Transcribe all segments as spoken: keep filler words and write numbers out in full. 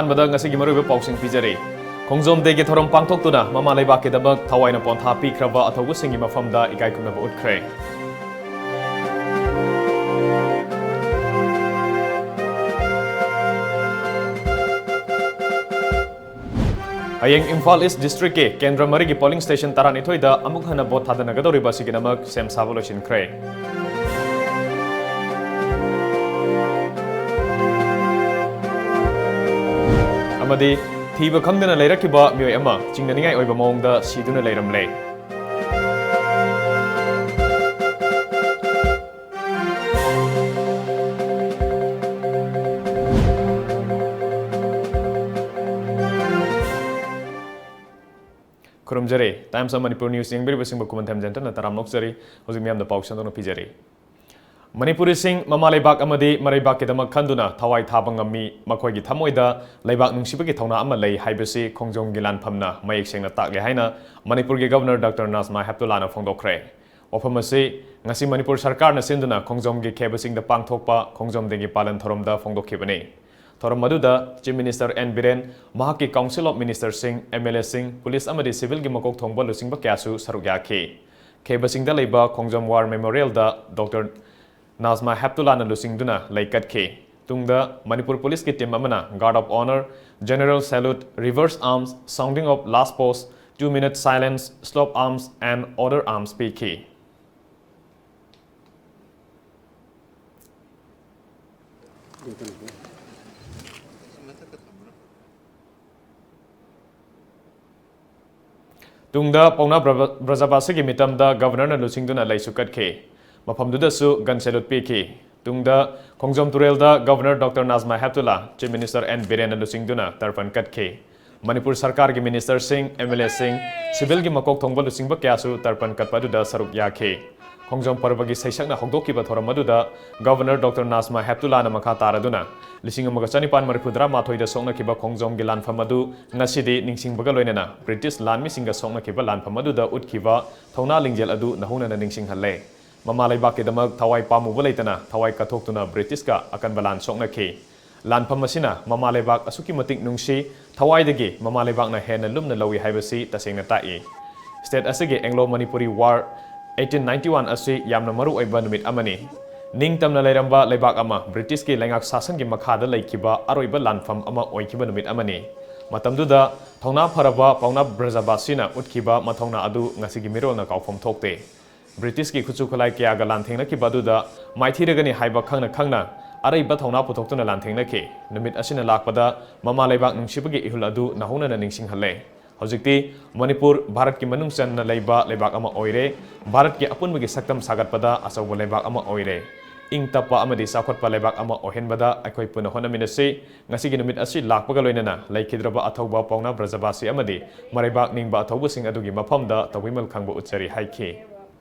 ꯑꯍꯥꯟꯕꯗ ꯉꯁꯤꯒꯤ ꯃꯔꯨꯑꯣꯏꯕ ꯄꯥꯎꯁꯤꯡ ꯄꯤꯖꯔꯤ꯫ ꯈꯣꯡꯖꯣꯝ ꯗꯦꯒꯤ ꯊꯧꯔꯝ ꯄꯥꯡꯊꯣꯛꯇꯨꯅ ꯃꯃꯥ ꯂꯩꯕꯥꯛꯀꯤꯗꯃꯛ ꯊꯋꯥꯏꯅ ꯄꯣꯟꯊꯥ ꯄꯤꯈ꯭ꯔꯕ ꯑꯊꯧꯕꯁꯤꯡꯒꯤ ꯃꯐꯝꯗ ꯏꯀꯥꯏ ꯈꯨꯝꯅꯕ ꯎꯠꯈ꯭ꯔꯦ꯫ ꯍꯌꯦꯡ ꯏꯝꯐꯥꯜ ꯏꯁ ꯗꯤꯁꯇ꯭ꯔꯤꯛꯀꯤ ꯀꯦꯟꯗ꯭ꯔ ꯃꯔꯤꯒꯤ ꯄꯣꯂꯤꯡ ꯁ꯭ꯇꯦꯁꯟ ꯇꯔꯥꯅꯤꯊꯣꯏꯗ ꯑꯃꯨꯛ ꯍꯟꯅ ꯚꯣꯠ ꯊꯥꯗꯅꯒꯗꯧꯔꯤꯕ ꯑꯁꯤꯒꯤꯗꯃꯛ ꯁꯦꯝ ꯁꯥꯕ ꯂꯣꯏꯁꯤꯟꯈ꯭ꯔꯦ꯫ ꯑꯃꯗꯤ ꯊꯤꯕ ꯈꯪꯗꯅ ꯂꯩꯔꯛꯈꯤꯕ ꯃꯤꯑꯣꯏ ꯑꯃ ꯆꯤꯡꯅꯅꯤꯡꯉꯥꯏ ꯑꯣꯏꯕ ꯃꯑꯣꯡꯗ ꯁꯤꯗꯨꯅ ꯂꯩꯔꯝꯂꯦ꯫ ꯈꯨꯔꯨꯝꯖꯔꯤ꯫ Times of Manipur News ꯌꯦꯡꯕꯤꯔꯤꯕꯁꯤꯡꯕꯨ ꯈꯨꯃꯟꯊꯦꯝ ꯖꯦꯟꯇꯟꯅ ꯇꯔꯥꯝꯅ ꯑꯣꯛꯆꯔꯤ꯫ ꯍꯧꯖꯤꯛ ꯃꯤꯌꯥꯝꯗ ꯄꯥꯎ ꯁꯟꯗꯣꯛꯅ ꯄꯤꯖꯔꯤ꯫ ꯃꯅꯤꯄꯨꯔꯤꯁꯤꯡ ꯃꯃꯥ ꯂꯩꯕꯥꯛ ꯑꯃꯗꯤ ꯃꯔꯩꯕꯥꯛꯀꯤꯗꯃꯛ ꯈꯟꯗꯨꯅ ꯊꯋꯥꯏ ꯊꯥꯕ ꯉꯝꯃꯤ꯫ ꯃꯈꯣꯏꯒꯤ ꯊꯃꯣꯏꯗ ꯂꯩꯕꯥꯛ ꯅꯨꯡꯁꯤꯕꯒꯤ ꯊꯧꯅꯥ ꯑꯃ ꯂꯩ ꯍꯥꯏꯕꯁꯤ ꯈꯣꯡꯖꯣꯝꯒꯤ ꯂꯥꯟꯐꯝꯅ ꯃꯌꯦꯛ ꯁꯦꯡꯅ ꯇꯥꯛꯂꯦ ꯍꯥꯏꯅ ꯃꯅꯤꯄꯨꯔꯒꯤ ꯒꯕꯔꯅꯔ ꯗꯥꯛꯇꯔ ꯅꯥꯖꯃꯥ ꯍꯦꯞꯇꯨꯂꯥꯅ ꯐꯣꯡꯗꯣꯛꯈ꯭ꯔꯦ꯫ ꯋꯥꯐꯝ ꯑꯁꯤ ꯉꯁꯤ ꯃꯅꯤꯄꯨꯔ ꯁꯔꯀꯥꯔꯅ ꯁꯤꯟꯗꯨꯅ ꯈꯣꯡꯖꯣꯝꯒꯤ ꯈꯦꯕꯁꯤꯡꯗ ꯄꯥꯡꯊꯣꯛꯄ ꯈꯣꯡꯖꯣꯝ ꯗꯦꯒꯤ ꯄꯥꯂꯟ ꯊꯧꯔꯝꯗ ꯐꯣꯡꯗꯣꯛꯈꯤꯕꯅꯤ꯫ ꯊꯧꯔꯝ ꯑꯗꯨꯗ Chief Minister ꯑꯦꯟ ꯕꯤꯔꯦꯟ, ꯃꯍꯥꯛꯀꯤ Council of Ministerꯁꯤꯡ, MLAꯁꯤꯡ, ꯄꯨꯂꯤꯁ ꯑꯃꯗꯤ ꯁꯤꯚꯤꯜꯒꯤ ꯃꯀꯣꯛ ꯊꯣꯡꯕ ꯂꯨꯆꯤꯡꯕ ꯀꯌꯥꯁꯨ ꯁꯔꯨꯛ ꯌꯥꯈꯤ꯫ ꯈꯦꯕꯁꯤꯡꯗ ꯂꯩꯕ ꯈꯣꯡꯖꯣꯝ War Memorialꯗ ꯗꯥꯛꯇꯔ ꯅꯥꯖꯃꯥ ꯍꯦꯞꯇꯨꯂꯥꯅ ꯂꯨꯆꯤꯡꯗꯨꯅ ꯂꯩ ꯀꯠꯈꯤ꯫ ꯇꯨꯡꯗ ꯃꯅꯤꯄꯨꯔ ꯄꯨꯂꯤꯁꯀꯤ ꯇꯤꯝ ꯑꯃꯅ Guard of Honour, General Salute, Reverse Arms, Sounding of Last Post, Two Minute Silence, Slope Arms and Order Arms ꯄꯤꯈꯤ꯫ ꯇꯨꯡꯗ ꯄꯥꯎꯅꯥ ꯕ꯭ꯔ-, ꯕ꯭ꯔꯖꯕꯥꯁꯤꯒꯤ ꯃꯤꯇꯝꯗ ꯒꯕꯔꯅꯔꯅ ꯂꯨꯆꯤꯡꯗꯨꯅ ꯂꯩꯁꯨ ꯀꯠꯈꯤ꯫ ꯃꯐꯝꯗꯨꯗꯁꯨ gun salute ꯄꯤꯈꯤ꯫ ꯇꯨꯡꯗ ꯈꯣꯡꯖꯣꯝ ꯇꯨꯔꯦꯜꯗ governor doctor Najma Heptulla, Chief Minister N ꯕꯤꯔꯦꯟꯅ ꯂꯨꯆꯤꯡꯗꯨꯅ ꯇꯔꯄꯟ ꯀꯠꯈꯤ꯫ ꯃꯅꯤꯄꯨꯔ ꯁꯔꯀꯥꯔꯒꯤ ministerꯁꯤꯡ, MLAꯁꯤꯡ, ꯁꯤꯚꯤꯜꯒꯤ ꯃꯀꯣꯛ ꯊꯣꯡꯕ ꯂꯨꯆꯤꯡꯕ ꯀꯌꯥꯁꯨ ꯇꯔꯄꯟ ꯀꯠꯄ ꯑꯗꯨꯗ ꯁꯔꯨꯛ ꯌꯥꯈꯤ꯫ ꯈꯣꯡꯖꯣꯝ ꯄꯔꯕꯒꯤ ꯁꯩꯁꯛꯅ ꯍꯧꯗꯣꯛꯈꯤꯕ ꯊꯧꯔꯝ ꯑꯗꯨꯗ ꯒꯕꯔꯅꯔ ꯗꯥꯛꯇꯔ ꯅꯥꯖꯃꯥ ꯍꯦꯞꯇꯨꯂꯥꯅ ꯃꯈꯥ ꯇꯥꯔꯗꯨꯅ ꯂꯤꯁꯤꯡ ꯑꯃꯒ ꯆꯅꯤꯄꯥꯟ ꯃꯔꯤꯐꯨꯇꯔꯥ ꯃꯥꯊꯣꯏꯗ ꯁꯣꯛꯅꯈꯤꯕ ꯈꯣꯡꯖꯣꯝꯒꯤ ꯂꯥꯟꯐꯝ ꯑꯗꯨ ꯉꯁꯤꯗꯤ ꯅꯤꯡꯁꯤꯡꯕꯒ ꯂꯣꯏꯅꯅ ꯕ꯭ꯔꯤꯇꯤꯁ ꯂꯥꯟꯃꯤꯁꯤꯡꯒ ꯁꯣꯛꯅꯈꯤꯕ ꯂꯥꯟꯐꯝ ꯑꯗꯨꯗ ꯎꯠꯈꯤꯕ ꯊꯧꯅꯥ ꯂꯤꯡꯖꯦꯜ ꯑꯗꯨ ꯅꯧꯍꯧꯅꯅ ꯅꯤꯡꯁꯤꯡꯍꯜꯂꯦ꯫ ꯃꯃꯥ ꯂꯩꯕꯥꯛꯀꯤꯗꯃꯛ ꯊꯋꯥꯏ ꯄꯥꯝꯃꯨꯕ ꯂꯩꯇꯅ ꯊꯋꯥꯏ ꯀꯠꯊꯣꯛꯇꯨꯅ ꯕ꯭ꯔꯤꯇꯤꯁꯀ ꯑꯀꯟꯕ ꯂꯥꯟ ꯁꯣꯛꯅꯈꯤ꯫ ꯂꯥꯟꯐꯝ ꯑꯁꯤꯅ ꯃꯃꯥ ꯂꯩꯕꯥꯛ ꯑꯁꯨꯛꯀꯤ ꯃꯇꯤꯛ ꯅꯨꯡꯁꯤ, ꯊꯋꯥꯏꯗꯒꯤ ꯃꯃꯥ ꯂꯩꯕꯥꯛꯅ ꯍꯦꯟꯅ ꯂꯨꯝꯅ ꯂꯧꯏ ꯍꯥꯏꯕꯁꯤ ꯇꯁꯦꯡꯅ ꯇꯥꯛꯏ꯫ State ꯑꯁꯤꯒꯤ Anglo Manipuri War eighteen ninety one ꯑꯁꯤ ꯌꯥꯝꯅ ꯃꯔꯨ ꯑꯣꯏꯕ ꯅꯨꯃꯤꯠ ꯑꯃꯅꯤ꯫ ꯅꯤꯡꯇꯝꯅ ꯂꯩꯔꯝꯕ ꯂꯩꯕꯥꯛ ꯑꯃ ꯕ꯭ꯔꯤꯇꯤꯁꯀꯤ ꯂꯩꯉꯥꯛ ꯁꯥꯁꯟꯒꯤ ꯃꯈꯥꯗ ꯂꯩꯈꯤꯕ ꯑꯔꯣꯏꯕ ꯂꯥꯟꯐꯝ ꯑꯃ ꯑꯣꯏꯈꯤꯕ ꯅꯨꯃꯤꯠ ꯑꯃꯅꯤ꯫ ꯃꯇꯝꯗꯨꯗ ꯊꯧꯅꯥ ꯐꯔꯕ ꯄꯥꯎꯅꯥ ꯕ꯭ꯔꯖꯕꯥꯁꯤꯅ ꯎꯠꯈꯤꯕ ꯃꯊꯧꯅꯥ ꯑꯗꯨ ꯉꯁꯤꯒꯤ ꯃꯤꯔꯣꯜꯅ ꯀꯥꯎꯐꯝ ꯊꯣꯛꯇꯦ꯫ ꯕ꯭ꯔꯤꯇꯤꯁꯀꯤ ꯈꯨꯠꯁꯨ ꯈꯨꯠꯂꯥꯏ ꯀꯌꯥꯒ ꯂꯥꯟꯊꯦꯡꯅꯈꯤꯕ ꯑꯗꯨꯗ ꯃꯥꯏꯊꯤꯔꯒꯅꯤ ꯍꯥꯏꯕ ꯈꯪꯅ ꯈꯪꯅ ꯑꯔꯩꯕ ꯊꯧꯅꯥ ꯄꯨꯊꯣꯛꯇꯨꯅ ꯂꯥꯟꯊꯦꯡꯅꯈꯤ꯫ ꯅꯨꯃꯤꯠ ꯑꯁꯤꯅ ꯂꯥꯛꯄꯗ ꯃꯃꯥ ꯂꯩꯕꯥꯛ ꯅꯨꯡꯁꯤꯕꯒꯤ ꯏꯍꯨꯜ ꯑꯗꯨ ꯅꯧꯍꯧꯅꯅ ꯅꯤꯡꯁꯤꯡꯍꯜꯂꯦ꯫ ꯍꯧꯖꯤꯛꯇꯤ ꯃꯅꯤꯄꯨꯔ ꯚꯥꯔꯠꯀꯤ ꯃꯅꯨꯡ ꯆꯟꯅ ꯂꯩꯕ ꯂꯩꯕꯥꯛ ꯑꯃ ꯑꯣꯏꯔꯦ꯫ ꯚꯥꯔꯠꯀꯤ ꯑꯄꯨꯟꯕꯒꯤ ꯁꯛꯇꯝ ꯁꯥꯒꯠꯄꯗ ꯑꯆꯧꯕ ꯂꯩꯕꯥꯛ ꯑꯃ ꯑꯣꯏꯔꯦ꯫ ꯏꯪ ꯇꯞꯄ ꯑꯃꯗꯤ ꯆꯥꯎꯈꯠꯄ ꯂꯩꯕꯥꯛ ꯑꯃ ꯑꯣꯏꯍꯟꯕꯗ ꯑꯩꯈꯣꯏ ꯄꯨꯟꯅ ꯍꯣꯠꯅꯃꯤꯟꯅꯁꯤ꯫ ꯉꯁꯤꯒꯤ ꯅꯨꯃꯤꯠ ꯑꯁꯤ ꯂꯥꯛꯄꯒ ꯂꯣꯏꯅꯅ ꯂꯩꯈꯤꯗ꯭ꯔꯕ ꯑꯊꯧꯕ ꯄꯥꯎꯅꯥ ꯕ꯭ꯔꯖꯕꯥꯁꯤ ꯑꯃꯗꯤ ꯃꯔꯩꯕꯥꯛ ꯅꯤꯡꯕ ꯑꯊꯧꯕꯁꯤꯡ ꯑꯗꯨꯒꯤ ꯃꯐꯝꯗ ꯇꯧꯕꯤꯃꯜ ꯈꯪꯕ ꯎꯠꯆꯔꯤ ꯍꯥꯏꯈꯤ꯫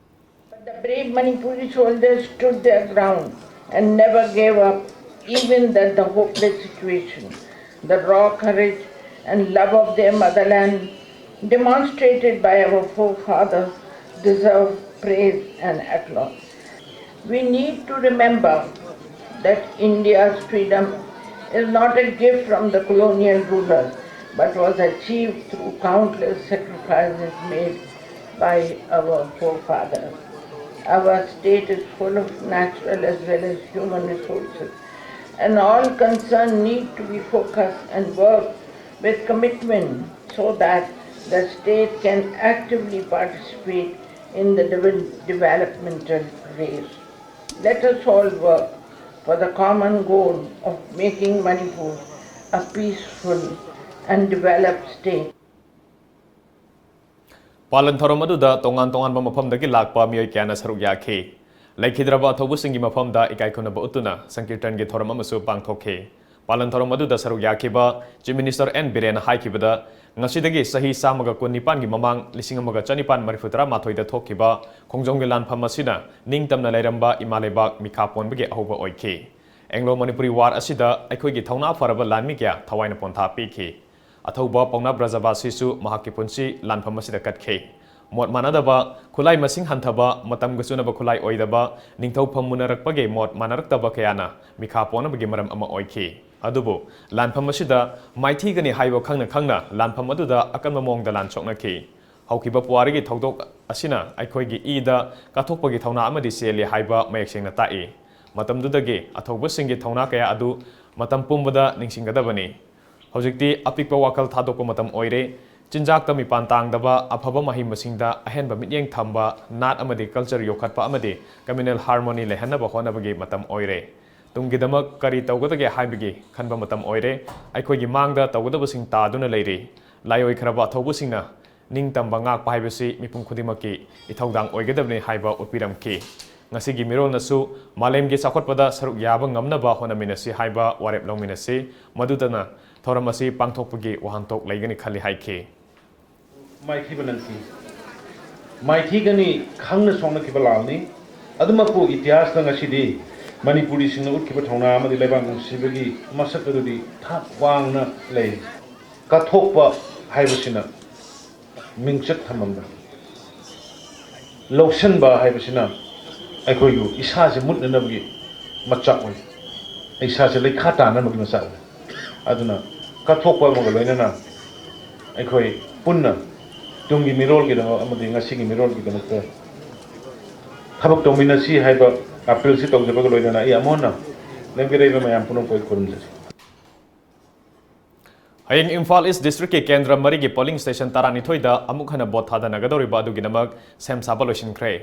But the brave Manipuri soldiers stood their ground and never gave up, even in the hopeless situation. The raw courage and love of their motherland, demonstrated by our forefathers, deserve praise and applause. We need to remember that India's freedom is not a gift from the colonial rulers, but was achieved through countless sacrifices made by our forefathers. Our state is full of natural as well as human resources, and all concerned need to be focused and work with commitment so that the state can actively participate in the devel- developmental race. Let us all work for the common goal of making Manipur a peaceful and developed state. ꯄꯥꯂꯟ ꯊꯧꯔꯝ ꯑꯗꯨꯗ ꯇꯣꯉꯥꯟ ꯇꯣꯉꯥꯟꯕ ꯃꯐꯝꯗꯒꯤ ꯂꯥꯛꯄ ꯃꯤꯑꯣꯏ ꯀꯌꯥꯅ ꯁꯔꯨꯛ ꯌꯥꯈꯤ꯫ ꯂꯩꯈꯤꯗ꯭ꯔꯕ ꯑꯊꯧꯕꯁꯤꯡꯒꯤ ꯃꯐꯝꯗ ꯏꯀꯥꯏ ꯈꯨꯝꯅꯕ ꯎꯠꯇꯨꯅ ꯁꯪꯀꯤꯔꯇꯟꯒꯤ ꯊꯧꯔꯝ ꯑꯃꯁꯨ ꯄꯥꯡꯊꯣꯛꯈꯤ꯫ ꯄꯥꯂꯟ ꯊꯧꯔꯝ ꯑꯗꯨꯗ ꯁꯔꯨꯛ ꯌꯥꯈꯤꯕ Chief Minister N ꯕꯤꯔꯦꯟꯅ ꯍꯥꯏꯈꯤꯕꯗ, ꯉꯁꯤꯗꯒꯤ ꯆꯍꯤ ꯆꯥꯝꯃꯒ ꯀꯨꯟꯅꯤꯄꯥꯟꯒꯤ ꯃꯃꯥꯡ ꯂꯤꯁꯤꯡ ꯑꯃꯒ ꯆꯅꯤꯄꯥꯟ ꯃꯔꯤꯐꯨ ꯇꯔꯥ ꯃꯥꯊꯣꯏꯗ ꯊꯣꯛꯈꯤꯕ ꯈꯣꯡꯖꯣꯝꯒꯤ ꯂꯥꯟꯐꯝ ꯑꯁꯤꯅ ꯅꯤꯡꯇꯝꯅ ꯂꯩꯔꯝꯕ ꯏꯃꯥ ꯂꯩꯕꯥꯛ ꯃꯤꯈꯥ ꯄꯣꯟꯕꯒꯤ ꯑꯍꯧꯕ ꯑꯣꯏꯈꯤ꯫ Anglo Manipuri War ꯑꯁꯤꯗ ꯑꯩꯈꯣꯏꯒꯤ ꯊꯧꯅꯥ ꯐꯔꯕ ꯂꯥꯟꯃꯤ ꯀꯌꯥ ꯊꯋꯥꯏꯅ ꯄꯣꯟꯊꯥ ꯄꯤꯈꯤ꯫ ꯑꯊꯧꯕ ꯄꯥꯎꯅꯥ ꯕ꯭ꯔꯖꯕꯥꯁꯤꯁꯨ ꯃꯍꯥꯛꯀꯤ ꯄꯨꯟꯁꯤ ꯂꯥꯟꯐꯝ ꯑꯁꯤꯗ ꯀꯠꯈꯤ꯫ ꯃꯣꯠ ꯃꯥꯟꯅꯗꯕ, ꯈꯨꯠꯂꯥꯏ ꯃꯁꯤꯡ ꯍꯟꯊꯕ, ꯃꯇꯝꯒ ꯆꯨꯅꯕ ꯈꯨꯠꯂꯥꯏ ꯑꯣꯏꯗꯕ, ꯅꯤꯡꯊꯧ ꯐꯝ ꯃꯨꯟꯅꯔꯛꯄꯒꯤ ꯃꯣꯠ ꯃꯥꯟꯅꯔꯛꯇꯕ ꯀꯌꯥꯅ ꯃꯤꯈꯥ ꯄꯣꯟꯅꯕꯒꯤ ꯃꯔꯝ ꯑꯃ ꯑꯣꯏꯈꯤ꯫ ꯑꯗꯨꯕꯨ ꯂꯥꯟꯐꯝ ꯑꯁꯤꯗ ꯃꯥꯏꯊꯤꯒꯅꯤ ꯍꯥꯏꯕ ꯈꯪꯅ ꯈꯪꯅ ꯂꯥꯟꯐꯝ ꯑꯗꯨꯗ ꯑꯀꯟꯕ ꯃꯑꯣꯡꯗ ꯂꯥꯟ ꯁꯣꯛꯅꯈꯤ꯫ ꯍꯧꯈꯤꯕ ꯄꯨꯋꯥꯔꯤꯒꯤ ꯊꯧꯗꯣꯛ ꯑꯁꯤꯅ ꯑꯩꯈꯣꯏꯒꯤ ꯏꯗ ꯀꯠꯊꯣꯛꯄꯒꯤ ꯊꯧꯅꯥ ꯑꯃꯗꯤ ꯆꯦꯜꯂꯤ ꯍꯥꯏꯕ ꯃꯌꯦꯛ ꯁꯦꯡꯅ ꯇꯥꯛꯏ꯫ ꯃꯇꯝꯗꯨꯗꯒꯤ ꯑꯊꯧꯕꯁꯤꯡꯒꯤ ꯊꯧꯅꯥ ꯀꯌꯥ ꯑꯗꯨ ꯃꯇꯝ ꯄꯨꯝꯕꯗ ꯅꯤꯡꯁꯤꯡꯒꯗꯕꯅꯤ꯫ ꯍꯧꯖꯤꯛꯇꯤ ꯑꯄꯤꯛꯄ ꯋꯥꯈꯜ ꯊꯥꯗꯣꯛꯄ ꯃꯇꯝ ꯑꯣꯏꯔꯦ꯫ ꯆꯤꯟꯖꯥꯛꯇ ꯃꯤꯄꯥꯟ ꯇꯥꯡꯗꯕ, ꯑꯐꯕ ꯃꯍꯩ ꯃꯁꯤꯡꯗ ꯑꯍꯦꯟꯕ ꯃꯤꯠꯌꯦꯡ ꯊꯝꯕ, ꯅꯥꯠ ꯑꯃꯗꯤ culture ꯌꯣꯛꯈꯠꯄ ꯑꯃꯗꯤ communal harmony ꯂꯩꯍꯟꯅꯕ ꯍꯣꯠꯅꯕꯒꯤ ꯃꯇꯝ ꯑꯣꯏꯔꯦ꯫ ꯇꯨꯡꯒꯤꯗꯃꯛ ꯀꯔꯤ ꯇꯧꯒꯗꯒꯦ ꯍꯥꯏꯕꯒꯤ ꯈꯟꯕ ꯃꯇꯝ ꯑꯣꯏꯔꯦ꯫ ꯑꯩꯈꯣꯏꯒꯤ ꯃꯥꯡꯗ ꯇꯧꯒꯗꯕꯁꯤꯡ ꯇꯥꯗꯨꯅ ꯂꯩꯔꯤ꯫ ꯂꯥꯏꯑꯣꯏꯈ꯭ꯔꯕ ꯑꯊꯧꯕꯁꯤꯡꯅ ꯅꯤꯡꯇꯝꯕ ꯉꯥꯛꯄ ꯍꯥꯏꯕꯁꯤ ꯃꯤꯄꯨꯝ ꯈꯨꯗꯤꯡꯃꯛꯀꯤ ꯏꯊꯧꯗꯥꯡ ꯑꯣꯏꯒꯗꯕꯅꯤ ꯍꯥꯏꯕ ꯎꯠꯄꯤꯔꯝꯈꯤ꯫ ꯉꯁꯤꯒꯤ ꯃꯤꯔꯣꯜꯅꯁꯨ ꯃꯥꯂꯦꯝꯒꯤ ꯆꯥꯎꯈꯠꯄꯗ ꯁꯔꯨꯛ ꯌꯥꯕ ꯉꯝꯅꯕ ꯍꯣꯠꯅꯃꯤꯟꯅꯁꯤ ꯍꯥꯏꯕ ꯋꯥꯔꯦꯞ ꯂꯧꯃꯤꯟꯅꯁꯤ꯫ ꯃꯗꯨꯗꯅ ꯊꯧꯔꯝ ꯑꯁꯤ ꯄꯥꯡꯊꯣꯛꯄꯒꯤ ꯋꯥꯍꯟꯊꯣꯛ ꯂꯩꯒꯅꯤ ꯈꯜꯂꯤ ꯍꯥꯏꯈꯤ꯫ ꯃꯥꯏꯊꯤꯕ ꯅꯪꯈꯤ꯫ ꯃꯥꯏꯊꯤꯒꯅꯤ ꯈꯪꯅ ꯁꯣꯛꯅꯈꯤꯕ ꯂꯥꯜꯅꯤ꯫ ꯑꯗꯨꯃꯛꯄꯨ ꯏꯇꯤꯍꯥꯁꯇ ꯉꯁꯤꯗꯤ ꯃꯅꯤꯄꯨꯔꯤꯁꯤꯡꯅ ꯎꯠꯈꯤꯕ ꯊꯧꯅꯥ ꯑꯃꯗꯤ ꯂꯩꯕꯥꯛ ꯅꯨꯡꯁꯤꯕꯒꯤ ꯃꯁꯛ ꯑꯗꯨꯗꯤ ꯊꯥꯛ ꯋꯥꯡꯅ ꯂꯩ꯫ ꯀꯠꯊꯣꯛꯄ ꯍꯥꯏꯕꯁꯤꯅ ꯃꯤꯡꯆꯠ ꯊꯝꯕꯅꯤ꯫ ꯂꯧꯁꯤꯟꯕ ꯍꯥꯏꯕꯁꯤꯅ ꯑꯩꯈꯣꯏꯕꯨ ꯏꯁꯥꯁꯦ ꯃꯨꯠꯅꯅꯕꯒꯤ ꯃꯆꯥꯛ ꯑꯣꯏ, ꯏꯁꯥꯁꯦ ꯂꯩꯈꯥ ꯇꯥꯅꯕꯒꯤ ꯃꯆꯥꯛ ꯑꯣꯏ꯫ ꯑꯗꯨꯅ ꯀꯠꯊꯣꯛꯄ ꯑꯃꯒ ꯂꯣꯏꯅꯅ ꯑꯩꯈꯣꯏ ꯄꯨꯟꯅ ꯇꯨꯡꯒꯤ ꯃꯤꯔꯣꯜꯒꯤꯗꯃꯛ ꯑꯃꯗꯤ ꯉꯁꯤꯒꯤ ꯃꯤꯔꯣꯜꯒꯤꯗꯃꯛꯇ ꯊꯕꯛ ꯇꯧꯃꯤꯟꯅꯁꯤ ꯍꯥꯏꯕ ꯑꯄꯤꯜꯁꯤ ꯇꯧꯖꯕꯒ ꯂꯣꯏꯅꯅ ꯑꯩ ꯑꯃꯨꯛ ꯍꯟꯅ ꯂꯩꯃꯤꯟꯅꯔꯤꯕ ꯃꯌꯥꯝ ꯄꯨꯝꯅꯃꯛꯄꯨ ꯑꯩ ꯈꯨꯔꯨꯝꯖꯔꯤ꯫ ꯍꯌꯦꯡ ꯏꯝꯐꯥꯜ ꯏꯁ ꯗꯤꯁꯇ꯭ꯔꯤꯛꯀꯤ ꯀꯦꯟꯗ꯭ꯔ ꯃꯔꯤꯒꯤ ꯄꯣꯂꯤꯡ ꯁ꯭ꯇꯦꯁꯟ ꯇꯔꯥꯅꯤꯊꯣꯏꯗ ꯑꯃꯨꯛ ꯍꯟꯅ ꯚꯣꯠ ꯊꯥꯗꯅꯒꯗꯧꯔꯤꯕ ꯑꯗꯨꯒꯤꯗꯃꯛ ꯁꯦꯝ ꯁꯥꯕ ꯂꯣꯏꯁꯤꯟꯈ꯭ꯔꯦ꯫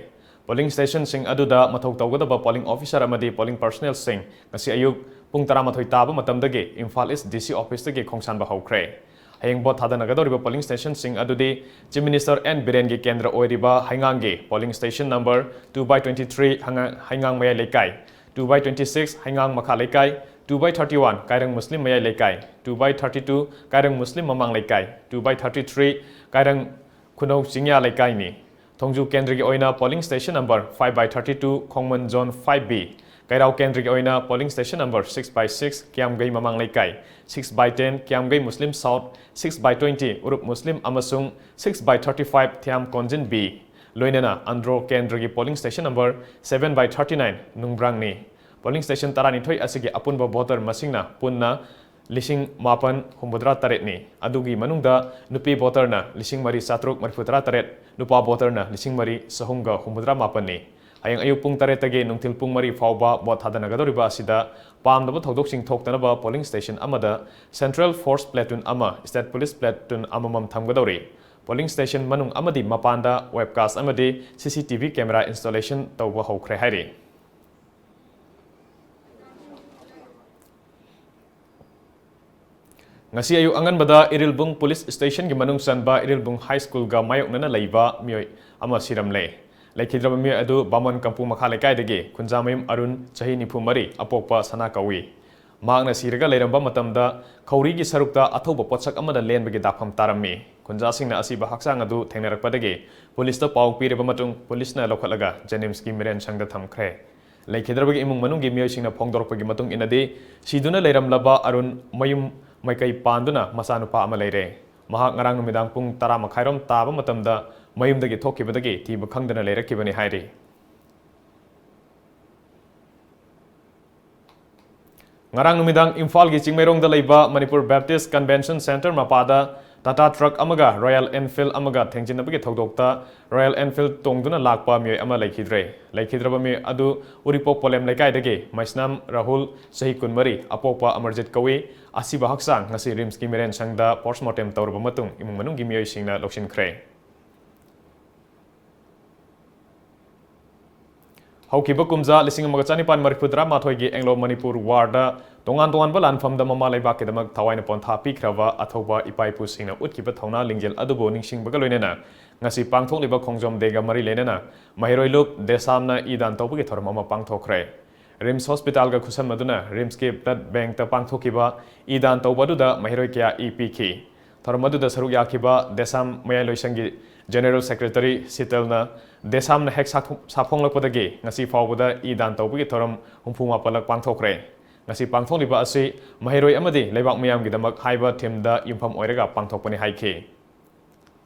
ꯄꯣꯂꯤꯡ ꯁ꯭ꯇꯦꯁꯟꯁꯤꯡ ꯑꯗꯨꯗ ꯃꯊꯧ ꯇꯧꯒꯗꯕ ꯄꯣꯂꯤꯡ ꯑꯣꯐꯤꯁꯥꯔ ꯑꯃꯗꯤ ꯄꯣꯂꯤꯡ ꯄꯔꯁꯅꯦꯜꯁꯤꯡ ꯉꯁꯤ ꯑꯌꯨꯛ ꯄꯨꯡ ꯇꯔꯥꯃꯥꯊꯣꯏ ꯇꯥꯕ ꯃꯇꯝꯗꯒꯤ ꯏꯝꯐꯥꯜ ꯏꯁ ꯗꯤ ꯁꯤ ꯑꯣꯐꯤꯁꯇꯒꯤ ꯈꯣꯡꯁꯥꯟꯕ ꯍꯧꯈ꯭ꯔꯦ꯫ ꯍꯌꯦꯡ ꯚꯣꯠ ꯊꯥꯗꯅꯒꯗꯧꯔꯤꯕ ꯄꯣꯂꯤꯡ ꯁ꯭ꯇꯦꯁꯟꯁꯤꯡ ꯑꯗꯨꯗꯤ ꯆꯤꯐ ꯃꯤꯅꯤꯁꯇꯔ ꯑꯦꯟ ꯕꯤꯔꯦꯟꯒꯤ ꯀꯦꯟꯗ꯭ꯔ ꯑꯣꯏꯔꯤꯕ ꯍꯩꯉꯥꯡꯒꯤ polling station number two by twenty three ꯍꯩꯉꯥꯡ ꯃꯌꯥꯏ ꯂꯩꯀꯥꯏ, two by twenty six ꯍꯩꯉꯥꯡ ꯃꯈꯥ ꯂꯩꯀꯥꯏ, two by thirty one ꯀꯥꯏꯔꯪ ꯃꯨꯁꯂꯤꯝ ꯃꯌꯥꯏ ꯂꯩꯀꯥꯏ, two by thirty two ꯀꯥꯏꯔꯪ ꯃꯨꯁꯂꯤꯝ ꯃꯃꯥꯡ ꯂꯩꯀꯥꯏ, two by thirty three ꯀꯥꯏꯔꯪ ꯈꯨꯅꯧ ꯆꯤꯡꯌꯥ ꯂꯩꯀꯥꯏꯅꯤ꯫ Thongju ꯀꯦꯟꯗ꯭ꯔꯒꯤ ꯑꯣꯏꯅ polling station number five by thirty two Khongman zone five B, Keirao ꯀꯦꯟꯗ꯭ꯔꯒꯤ ꯑꯣꯏꯅ polling station number six by six Kiyamgei ꯃꯃꯥꯡ ꯂꯩꯀꯥꯏ, six by ten Kiyamgei Muslim south, six by twenty Urup Muslim ꯑꯃꯁꯨꯡ six by thirty five Thiyam ꯀꯣꯟꯖꯤꯟ B, ꯂꯣꯏꯅꯅ ꯑꯟꯗ꯭ꯔꯣ ꯀꯦꯟꯗ꯭ꯔꯒꯤ polling station number seven by thirty nine ꯅꯨꯡꯕ꯭ꯔꯥꯡꯅꯤ꯫ Polling station ꯇꯔꯥꯅꯤꯊꯣꯏ ꯑꯁꯤꯒꯤ ꯑꯄꯨꯟꯕ voter ꯃꯁꯤꯡꯅ ꯄꯨꯟꯅ ꯂꯤꯁꯤꯡ ꯃꯥꯄꯟ ꯍꯨꯝꯐꯨꯇꯔꯥ ꯇꯔꯦꯠꯅꯤ꯫ ꯑꯗꯨꯒꯤ ꯃꯅꯨꯡꯗ ꯅꯨꯄꯤ voterꯅ ꯂꯤꯁꯤꯡ ꯃꯔꯤ ꯆꯥꯇ꯭ꯔꯨꯛ ꯃꯔꯤꯐꯨꯇꯔꯥ ꯇꯔꯦꯠ, ꯅꯨꯄꯥ voterꯅ ꯂꯤꯁꯤꯡ ꯃꯔꯤ ꯆꯍꯨꯝꯒ ꯍꯨꯝꯐꯨꯇꯔꯥ ꯃꯥꯄꯟꯅꯤ꯫ ꯍꯌꯦꯡ ꯑꯌꯨꯛ ꯄꯨꯡ ꯇꯔꯦꯠꯇꯒꯤ ꯅꯨꯡꯊꯤꯜ ꯄꯨꯡ ꯃꯔꯤ ꯐꯥꯎꯕ vote ꯊꯥꯗꯅꯒꯗꯧꯔꯤꯕ ꯑꯁꯤꯗ ꯄꯥꯝꯗꯕ ꯊꯧꯗꯣꯛꯁꯤꯡ ꯊꯣꯛꯇꯅꯕ polling station ꯑꯃꯗ Central Force platoon ꯑꯃ, State Police platoon ꯑꯃꯃꯝ ꯊꯝꯒꯗꯧꯔꯤ꯫ Polling station ꯃꯅꯨꯡ ꯑꯃꯗꯤ ꯃꯄꯥꯟꯗ webcast ꯑꯃꯗꯤ C C T V camera installation ꯇꯧꯕ ꯍꯧꯈ꯭ꯔꯦ ꯍꯥꯏꯔꯤ꯫ ꯉꯁꯤ ꯑꯌꯨꯛ ꯑꯉꯟꯕꯗ ꯏꯔꯤꯜꯕꯨꯡ police stationꯒꯤ ꯃꯅꯨꯡ ꯆꯟꯕ ꯏꯔꯤꯜꯕꯨꯡ High Schoolꯒ ꯃꯥꯌꯣꯛꯅꯅ ꯂꯩꯕ ꯃꯤꯑꯣꯏ ꯑꯃ ꯁꯤꯔꯝꯂꯦ꯫ ꯂꯩꯈꯤꯗ꯭ꯔꯕ ꯃꯤꯑꯣꯏ ꯑꯗꯨ ꯕꯥꯃꯣꯟ ꯀꯝꯄꯨ ꯃꯈꯥ ꯂꯩꯀꯥꯏꯗꯒꯤ ꯈꯨꯟꯖꯥꯃꯌꯨꯝ ꯑꯔꯨꯟ, ꯆꯍꯤ ꯅꯤꯐꯨ ꯃꯔꯤ, ꯑꯄꯣꯛꯄ ꯁꯅꯥ ꯀꯧꯏ꯫ ꯃꯍꯥꯛꯅ ꯁꯤꯔꯒ ꯂꯩꯔꯝꯕ ꯃꯇꯝꯗ ꯈꯧꯔꯤꯒꯤ ꯁꯔꯨꯛꯇ ꯑꯊꯧꯕ ꯄꯣꯠꯁꯛ ꯑꯃꯗ ꯂꯦꯟꯕꯒꯤ ꯗꯥꯛꯐꯝ ꯇꯥꯔꯝꯃꯤ꯫ ꯈꯨꯟꯖꯥꯁꯤꯡꯅ ꯑꯁꯤꯕ ꯍꯛꯆꯥꯡ ꯑꯗꯨ ꯊꯦꯡꯅꯔꯛꯄꯗꯒꯤ policeꯇ ꯄꯥꯎ ꯄꯤꯔꯕ ꯃꯇꯨꯡ policeꯅ ꯂꯧꯈꯠꯂꯒ JNIMSꯀꯤ ꯃꯤꯔꯦꯟ ꯁꯪꯗ ꯊꯝꯈ꯭ꯔꯦ꯫ ꯂꯩꯈꯤꯗ꯭ꯔꯕꯒꯤ ꯏꯃꯨꯡ ꯃꯅꯨꯡꯒꯤ ꯃꯤꯑꯣꯏꯁꯤꯡꯅ ꯐꯣꯡꯗꯣꯔꯛꯄꯒꯤ ꯃꯇꯨꯡ ꯏꯟꯅꯗꯤ, ꯁꯤꯗꯨꯅ ꯂꯩꯔꯝꯂꯕ ꯑꯔꯨꯟ ꯃꯌꯨꯝ ꯃꯥꯏꯀꯩ ꯄꯥꯟꯗꯨꯅ ꯃꯆꯥꯅꯨꯄꯥ ꯑꯃ ꯂꯩꯔꯦ꯫ ꯃꯍꯥꯛ ꯉꯔꯥꯡ ꯅꯨꯃꯤꯗꯥꯡ ꯄꯨꯡ ꯇꯔꯥ ꯃꯈꯥꯏꯔꯣꯝ ꯇꯥꯕ ꯃꯇꯝꯗ ꯃꯌꯨꯝꯗꯒꯤ ꯊꯣꯛꯈꯤꯕꯗꯒꯤ ꯊꯤꯕ ꯈꯪꯗꯅ ꯂꯩꯔꯛꯈꯤꯕꯅꯤ ꯍꯥꯏꯔꯤ꯫ ꯉꯔꯥꯡ ꯅꯨꯃꯤꯗꯥꯡ ꯏꯝꯐꯥꯜꯒꯤ ꯆꯤꯡꯃꯩꯔꯣꯡꯗ ꯂꯩꯕ Manipur Baptist Convention Centre ꯃꯄꯥꯗ Tata truck ꯑꯃꯒ Royal Enfield ꯑꯃꯒ ꯊꯦꯡꯖꯤꯟꯅꯕꯒꯤ ꯊꯧꯗꯣꯛꯇ Royal Enfield ꯇꯣꯡꯗꯨꯅ ꯂꯥꯛꯄ ꯃꯤꯑꯣꯏ ꯑꯃ ꯂꯩꯈꯤꯗ꯭ꯔꯦ꯫ ꯂꯩꯈꯤꯗ꯭ꯔꯕ ꯃꯤꯑꯣꯏ ꯑꯗꯨ ꯎꯔꯤꯄꯣꯛ ꯄꯣꯂꯦꯝ ꯂꯩꯀꯥꯏꯗꯒꯤ ꯃꯩꯁꯅꯥꯝ ꯔꯥꯍꯨꯜ, ꯆꯍꯤ ꯀꯨꯟꯃꯔꯤ, ꯑꯄꯣꯛꯄ ꯑꯃꯔꯖꯤꯠ ꯀꯧꯏ꯫ ꯑꯁꯤꯕ ꯍꯛꯆꯥꯡ ꯉꯁꯤ RIMSꯀꯤ ꯃꯤꯔꯦꯟ ꯁꯪꯗ postmortem ꯇꯧꯔꯕ ꯃꯇꯨꯡ ꯏꯃꯨꯡ ꯃꯅꯨꯡꯒꯤ ꯃꯤꯑꯣꯏꯁꯤꯡꯅ ꯂꯧꯁꯤꯟꯈ꯭ꯔꯦ꯫ ꯍꯧꯈꯤꯕ ꯀꯨꯝꯖꯥ ꯂꯤꯁꯤꯡ ꯑꯃꯒ ꯆꯅꯤꯄꯥꯟ ꯃꯔꯤꯐꯨꯇꯔꯥ ꯃꯥꯊꯣꯏꯒꯤ Anglo Manipur Warꯗ ꯇꯣꯉꯥꯟ ꯇꯣꯉꯥꯟꯕ ꯂꯥꯟꯐꯝꯗ ꯃꯃꯥ ꯂꯩꯕꯥꯛꯀꯤꯗꯃꯛ ꯊꯋꯥꯏꯅ ꯄꯣꯟꯊꯥ ꯄꯤꯈ꯭ꯔꯕ ꯑꯊꯧꯕ ꯏꯄꯥ ꯏꯄꯨꯁꯤꯡꯅ ꯎꯠꯈꯤꯕ ꯊꯧꯅꯥ ꯂꯤꯡꯖꯦꯜ ꯑꯗꯨꯕꯨ ꯅꯤꯡꯁꯤꯡꯕꯒ ꯂꯣꯏꯅꯅ ꯉꯁꯤ ꯄꯥꯡꯊꯣꯛꯂꯤꯕ ꯈꯣꯡꯖꯣꯝ Dayꯒ ꯃꯔꯤ ꯂꯩꯅꯅ ꯃꯍꯩꯔꯣꯏ ꯂꯨꯞ ꯗꯦꯁꯥꯝꯅ ꯏ ꯗꯥꯟ ꯇꯧꯕꯒꯤ ꯊꯧꯔꯝ ꯑꯃ ꯄꯥꯡꯊꯣꯛꯈ꯭ꯔꯦ꯫ RIMS Hospitalꯒ ꯈꯨꯠꯁꯝꯅꯗꯨꯅ RIMSꯀꯤ blood bankꯇ ꯄꯥꯡꯊꯣꯛꯈꯤꯕ ꯏ ꯗꯥꯟ ꯇꯧꯕ ꯑꯗꯨꯗ ꯃꯍꯩꯔꯣꯏ ꯀꯌꯥ ꯏ ꯄꯤꯈꯤ꯫ ꯊꯧꯔꯝ ꯑꯗꯨꯗ ꯁꯔꯨꯛ ꯌꯥꯈꯤꯕ ꯗꯦꯁꯥꯝ ꯃꯌꯥꯏꯂꯣꯏꯁꯪꯒꯤ General Secretary ꯁꯤꯇꯜꯅ ꯗꯦꯁꯥꯝꯅ ꯍꯦꯛ ꯁꯥꯊꯣ-, ꯁꯥꯐꯣꯡꯂꯛꯄꯗꯒꯤ ꯉꯁꯤ ꯐꯥꯎꯕꯗ ꯏ ꯗꯥꯟ ꯇꯧꯕꯒꯤ ꯊꯧꯔꯝ ꯍꯨꯝꯐꯨ ꯃꯥꯄꯜꯂꯛ ꯄꯥꯡꯊꯣꯛꯈ꯭ꯔꯦ꯫ ꯉꯁꯤ ꯄꯥꯡꯊꯣꯛꯂꯤꯕ ꯑꯁꯤ ꯃꯍꯩꯔꯣꯏ ꯑꯃꯗꯤ ꯂꯩꯕꯥꯛ ꯃꯤꯌꯥꯝꯒꯤꯗꯃꯛ ꯍꯥꯏꯕ themeꯗ ꯌꯨꯝꯐꯝ ꯑꯣꯏꯔꯒ ꯄꯥꯡꯊꯣꯛꯄꯅꯤ ꯍꯥꯏꯈꯤ꯫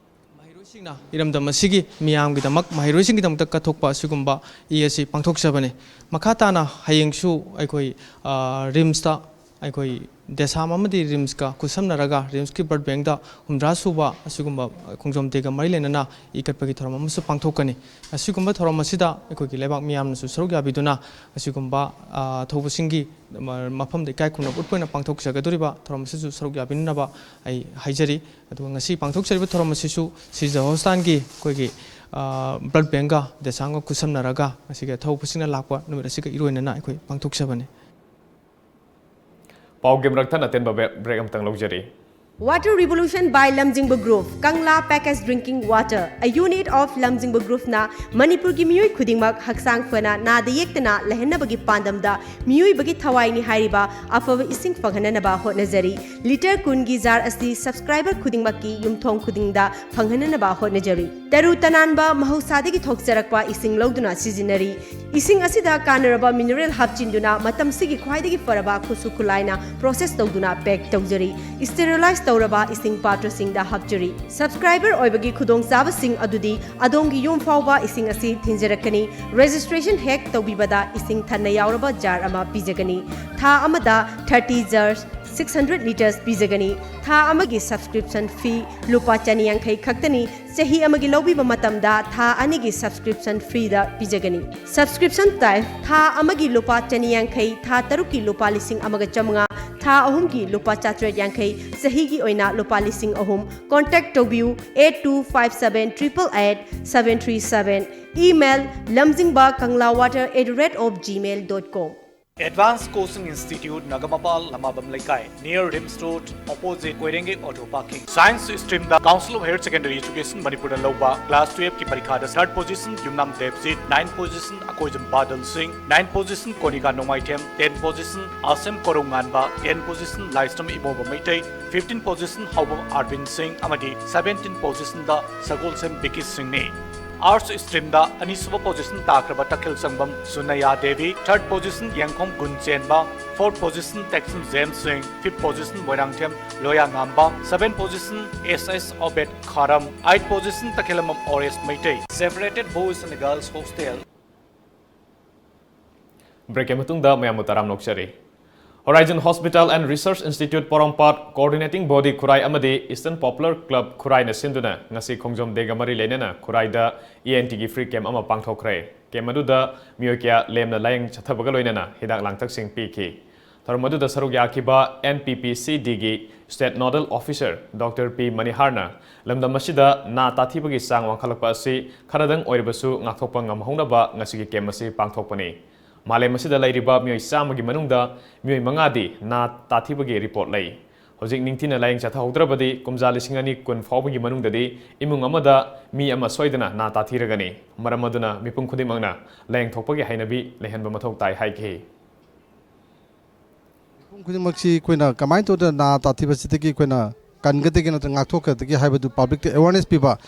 ꯏꯔꯝꯗꯝ ꯑꯁꯤꯒꯤ ꯃꯤꯌꯥꯝꯒꯤꯗꯃꯛ, ꯃꯍꯩꯔꯣꯏꯁꯤꯡꯒꯤꯗꯃꯛꯇ ꯀꯠꯊꯣꯛꯄ ꯑꯁꯤꯒꯨꯝꯕ ꯏ ꯑꯁꯤ ꯄꯥꯡꯊꯣꯛꯆꯕꯅꯤ꯫ ꯃꯈꯥ ꯇꯥꯅ ꯍꯌꯦꯡꯁꯨ ꯑꯩꯈꯣꯏ, ꯑ, ꯔꯤꯝꯁꯇ ꯑꯩꯈꯣꯏ ꯗꯦꯁꯥꯝ ꯑꯃꯗꯤ ꯔꯤꯝꯁꯀ ꯈꯨꯠꯁꯝꯅꯔꯒ ꯔꯤꯝꯁꯀꯤ ꯕ꯭ꯂꯗ ꯕꯦꯡꯗ ꯍꯨꯝꯗ꯭ꯔꯥ ꯁꯨꯕ ꯑꯁꯤꯒꯨꯝꯕ ꯈꯣꯡꯖꯣꯝ ꯗꯦꯒ ꯃꯔꯤ ꯂꯩꯅꯅ ꯏ ꯀꯠꯄꯒꯤ ꯊꯧꯔꯝ ꯑꯃꯁꯨ ꯄꯥꯡꯊꯣꯛꯀꯅꯤ꯫ ꯑꯁꯤꯒꯨꯝꯕ ꯊꯧꯔꯝ ꯑꯁꯤꯗ ꯑꯩꯈꯣꯏꯒꯤ ꯂꯩꯕꯥꯛ ꯃꯤꯌꯥꯝꯅꯁꯨ ꯁꯔꯨꯛ ꯌꯥꯕꯤꯗꯨꯅ ꯑꯁꯤꯒꯨꯝꯕ, ꯑ, ꯊꯧꯕꯁꯤꯡꯒꯤ ꯃ-, ꯃꯐꯝꯗ ꯏꯀꯥꯏ ꯈꯨꯝꯅꯕ ꯎꯠꯄ ꯑꯣꯏꯅ ꯄꯥꯡꯊꯣꯛꯆꯒꯗꯧꯔꯤꯕ ꯊꯧꯔꯝ ꯑꯁꯤꯁꯨ ꯁꯔꯨꯛ ꯌꯥꯕꯤꯅꯅꯕ ꯑꯩ ꯍꯥꯏꯖꯔꯤ꯫ ꯑꯗꯨꯒ ꯉꯁꯤ ꯄꯥꯡꯊꯣꯛꯆꯔꯤꯕ ꯊꯧꯔꯝ ꯑꯁꯤꯁꯨ ꯁꯤꯖ ꯍꯣꯁꯇꯥꯟꯒꯤ ꯑꯩꯈꯣꯏꯒꯤ, ꯑ, ꯕ꯭ꯂꯗ ꯕꯦꯡꯒ ꯗꯦꯁꯥꯝꯒ ꯈꯨꯠꯁꯝꯅꯔꯒ ꯉꯁꯤꯒꯤ ꯊꯧꯕꯁꯤꯡꯅ ꯂꯥꯛꯄ ꯅꯨꯃꯤꯠ ꯑꯁꯤꯒ ꯏꯔꯣꯏꯅꯅ ꯑꯩꯈꯣꯏ ꯄꯥꯡꯊꯣꯛꯆꯕꯅꯤ꯫ ꯄꯥꯎꯒꯤ ꯃꯔꯛ ꯊꯠꯅ ꯑꯇꯦꯟꯕ ꯕ꯭ꯔꯦꯛ ꯑꯃꯇꯪ ꯂꯧꯖꯔꯤ꯫ Water Revolution by Lamjingba Group, Kangla Packaged Drinking Water, a unit of Lamjingba Groupꯅ ꯃꯅꯤꯄꯨꯔꯒꯤ ꯃꯤꯑꯣꯏ ꯈꯨꯗꯤꯡꯃꯛ ꯍꯛꯆꯥꯡ ꯐꯅ, ꯅꯥꯗ ꯌꯦꯛꯇꯅ ꯂꯩꯍꯟꯅꯕꯒꯤ ꯄꯥꯟꯗꯝꯗ ꯃꯤꯑꯣꯏꯕꯒꯤ ꯊꯋꯥꯏꯅꯤ ꯍꯥꯏꯔꯤꯕ ꯑꯐꯕ ꯏꯁꯤꯡ ꯐꯪꯍꯟꯅꯅꯕ ꯍꯣꯠꯅꯖꯔꯤ꯫ ꯂꯤꯇꯔ ꯀꯨꯟꯒꯤ ꯖꯥꯔ ꯑꯁꯤ ꯁꯕꯁꯀ꯭ꯔꯥꯏꯕꯔ ꯈꯨꯗꯤꯡꯃꯛꯀꯤ ꯌꯨꯝꯊꯣꯡ ꯈꯨꯗꯤꯡꯗ ꯐꯪꯍꯟꯅꯅꯕ ꯍꯣꯠꯅꯖꯔꯤ꯫ ꯇꯔꯨ ꯇꯅꯥꯟꯕ ꯃꯍꯧꯁꯥꯗꯒꯤ ꯊꯣꯛꯆꯔꯛꯄ ꯏꯁꯤꯡ ꯂꯧꯗꯨꯅ ꯁꯤꯖꯤꯟꯅꯔꯤ꯫ ꯏꯁꯤꯡ ꯑꯁꯤꯗ ꯀꯥꯟꯅꯔꯕ ꯃꯤꯅꯔꯦꯜ ꯍꯥꯞꯆꯤꯟꯗꯨꯅ ꯃꯇꯝꯁꯤꯒꯤ ꯈ꯭ꯋꯥꯏꯗꯒꯤ ꯐꯔꯕ ꯈꯨꯠꯁꯨ ꯈꯨꯠꯂꯥꯏꯅ ꯄ꯭ꯔꯣꯁꯦꯁ ꯇꯧꯗꯨꯅ ꯄꯦꯛ ꯇꯧꯖꯔꯤ꯫ ꯁ꯭ꯇꯦꯔꯤꯂꯥꯏꯖ ꯇꯧꯔꯕ ꯏꯁꯤꯡ ꯄꯥꯇ꯭ꯔꯁꯤꯡꯗ ꯍꯥꯞꯆꯔꯤ꯫ ꯁꯕꯁꯀ꯭ꯔꯥꯏꯕꯔ ꯑꯣꯏꯕꯒꯤ ꯈꯨꯗꯣꯡꯆꯥꯕꯁꯤꯡ ꯑꯗꯨꯗꯤ ꯑꯗꯣꯝꯒꯤ ꯌꯨꯝ ꯐꯥꯎꯕ ꯏꯁꯤꯡ ꯑꯁꯤ ꯊꯤꯟꯖꯔꯛꯀꯅꯤ꯫ ꯔꯦꯖꯤꯁꯇ꯭ꯔꯦꯁꯟ ꯍꯦꯛ ꯇꯧꯕꯤꯕꯗ ꯏꯁꯤꯡ ꯊꯟꯅ ꯌꯥꯎꯔꯕ ꯖꯥꯔ ꯑꯃ ꯄꯤꯖꯒꯅꯤ꯫ ꯊꯥ ꯑꯃꯗ thirty jars, six hundred litres ꯄꯤꯖꯒꯅꯤ꯫ ꯊꯥ ꯑꯃꯒꯤ ꯁꯕꯁꯀ꯭ꯔꯤꯞꯁꯟ ꯐꯤ ꯂꯨꯄꯥ ꯆꯅꯤ ꯌꯥꯡꯈꯩ ꯈꯛꯇꯅꯤ꯫ ꯆꯍꯤ ꯑꯃꯒꯤ ꯂꯧꯕꯤꯕ ꯃꯇꯝꯗ ꯊꯥ ꯑꯅꯤꯒꯤ ꯁꯕꯁꯀ꯭ꯔꯤꯞꯁꯟ ꯐ꯭ꯔꯤꯗ ꯄꯤꯖꯒꯅꯤ꯫ ꯁꯕꯁꯀ꯭ꯔꯤꯞꯁꯟ ꯇꯥꯏꯞ: ꯊꯥ ꯑꯃꯒꯤ ꯂꯨꯄꯥ ꯆꯅꯤ ꯌꯥꯡꯈꯩ, ꯊꯥ ꯇꯔꯨꯛꯀꯤ ꯂꯨꯄꯥ ꯂꯤꯁꯤꯡ ꯑꯃꯒ ꯆꯥꯃꯉꯥ, ꯊꯥ ꯑꯍꯨꯝꯒꯤ ꯂꯨꯄꯥ ꯆꯥꯇ꯭ꯔꯦꯠ ꯌꯥꯡꯈꯩ, ꯆꯍꯤꯒꯤ ꯑꯣꯏꯅ ꯂꯨꯄꯥ ꯂꯤꯁꯤꯡ ꯑꯍꯨꯝ꯫ Contact ꯇꯧꯕꯤꯌꯨ eight two five seven triple eight seven three seven꯫ Email: lamjingba kangla water at the rate of gmail dot com꯫ Advanced Coaching Institute, Nagamapal, Lamabam Leikai, near Rims Road, opposite Koirengei Auto Parking. Science stream the Council of Higher Secondary Education ꯃꯅꯤꯄꯨꯔꯗ ꯂꯧꯕ class twelve ꯀꯤ ꯄꯔꯤꯈꯥꯗ third position ꯌꯨꯝꯅꯥꯝ ꯗꯦꯕꯖꯤꯠ, ninth position Akoijam ꯕꯥꯗꯜ ꯁꯤꯡ, ninth position ꯀꯣꯅꯤꯀꯥ ꯅꯣꯡꯃꯥꯏꯊꯦꯝ, tenth position ꯑꯁꯦꯝ ꯀꯣꯔꯧ ꯉꯥꯟꯕ, ten position ꯂꯥꯏꯁ꯭ꯔꯝ ꯏꯕꯣꯝꯕ Meitei, fifteen position ꯍꯥꯎꯕꯝ ꯑꯥꯔꯕꯤꯟ ꯁꯤꯡ ꯑꯃꯗꯤ seventeen position ꯗ ꯁꯒꯣꯜꯁꯦꯝ ꯕꯤꯀꯤ ꯁꯤꯡꯅꯤ꯫ Arts streamꯗ ꯑꯅꯤꯁꯨꯕ position ꯇꯥꯈ꯭ꯔꯕ ꯇꯈꯦꯜ ꯁꯪꯕꯝ ꯁꯨꯅꯌꯥ Devi, third position ꯌꯦꯡꯈꯣꯝ ꯒꯨꯟ ꯆꯦꯟꯕ, fourth position Teksam James Singh, fifth position Moirangthem Loya ꯉꯥꯝꯕ, seventh position S S Obet Kharam, eighth position Takhellambam Ores Meitei. Separated Boys and Girls Hostel꯫ Breakꯀꯤ ꯃꯇꯨꯡꯗ ꯃꯌꯥꯝꯕꯨ ꯇꯔꯥꯝꯅ ꯑꯣꯛꯆꯔꯤ꯫ Horizon Hospital and Research Institute Porompat, Coordinating Body ꯈꯨꯔꯥꯏ ꯑꯃꯗꯤ Eastern Popular Club ꯈꯨꯔꯥꯏꯅ ꯁꯤꯟꯗꯨꯅ ꯉꯁꯤ ꯈꯣꯡꯖꯣꯝ Dayꯒ ꯃꯔꯤ ꯂꯩꯅꯅ ꯈꯨꯔꯥꯏꯗ E N Tꯒꯤ free camp ꯑꯃ ꯄꯥꯡꯊꯣꯛꯈ꯭ꯔꯦ꯫ Camp ꯑꯗꯨꯗ ꯃꯤꯑꯣꯏ ꯀꯌꯥ ꯂꯦꯝꯅ ꯂꯥꯌꯦꯡ ꯆꯠꯊꯕꯒ ꯂꯣꯏꯅꯅ ꯍꯤꯗꯥꯛ ꯂꯥꯡꯊꯛꯁꯤꯡ ꯄꯤꯈꯤ꯫ ꯊꯧꯔꯝ ꯑꯗꯨꯗ ꯁꯔꯨꯛ ꯌꯥꯈꯤꯕ N P P C Dꯒꯤ State Nodal Officer Doctor P ꯃꯅꯤꯍꯥꯔꯅ ꯂꯝꯗꯝ ꯑꯁꯤꯗ ꯅꯥ ꯇꯥꯊꯤꯕꯒꯤ ꯆꯥꯡ ꯋꯥꯡꯈꯠꯂꯛꯄ ꯑꯁꯤ ꯈꯔꯗꯪ ꯑꯣꯏꯔꯕꯁꯨ ꯉꯥꯛꯊꯣꯛꯄ ꯉꯝꯍꯧꯅꯕ ꯉꯁꯤꯒꯤ camp ꯑꯁꯤ ꯄꯥꯡꯊꯣꯛꯄꯅꯤ꯫ ꯃꯥꯂꯦꯝ ꯑꯁꯤꯗ ꯂꯩꯔꯤꯕ ꯃꯤꯑꯣꯏ ꯆꯥꯝꯃꯒꯤ ꯃꯅꯨꯡꯗ ꯃꯤꯑꯣꯏ ꯃꯉꯥꯗꯤ ꯅꯥ ꯇꯥꯊꯤꯕꯒꯤ report ꯂꯩ꯫ ꯍꯧꯖꯤꯛ ꯅꯤꯡꯊꯤꯅ ꯂꯥꯌꯦꯡ ꯆꯠꯊꯍꯧꯗ꯭ꯔꯕꯗꯤ ꯀꯨꯝꯖꯥ ꯂꯤꯁꯤꯡ ꯑꯅꯤ ꯀꯨꯟ ꯐꯥꯎꯕꯒꯤ ꯃꯅꯨꯡꯗꯗꯤ ꯏꯃꯨꯡ ꯑꯃꯗ ꯃꯤ ꯑꯃ ꯁꯣꯏꯗꯅ ꯅꯥ ꯇꯥꯊꯤꯔꯒꯅꯤ꯫ ꯃꯔꯝ ꯑꯗꯨꯅ ꯃꯤꯄꯨꯝ ꯈꯨꯗꯤꯡꯃꯛꯅ ꯂꯥꯌꯦꯡꯊꯣꯛꯄꯒꯤ ꯍꯩꯅꯕꯤ ꯂꯩꯍꯟꯕ ꯃꯊꯧ ꯇꯥꯏ ꯍꯥꯏꯈꯤ꯫ ꯃꯤꯄꯨꯝ ꯈꯨꯗꯤꯡꯃꯛꯁꯤ ꯑꯩꯈꯣꯏꯅ ꯀꯃꯥꯏꯅ ꯇꯧꯗꯅ ꯅꯥ ꯇꯥꯊꯤꯕꯁꯤꯗꯒꯤ ꯑꯩꯈꯣꯏꯅ ꯀꯟꯒꯗꯒꯦ ꯅꯠꯇ꯭ꯔꯒ ꯉꯥꯛꯊꯣꯛꯀꯗꯒꯦ ꯍꯥꯏꯕꯗꯨ publicꯇ awareness ꯄꯤꯕ,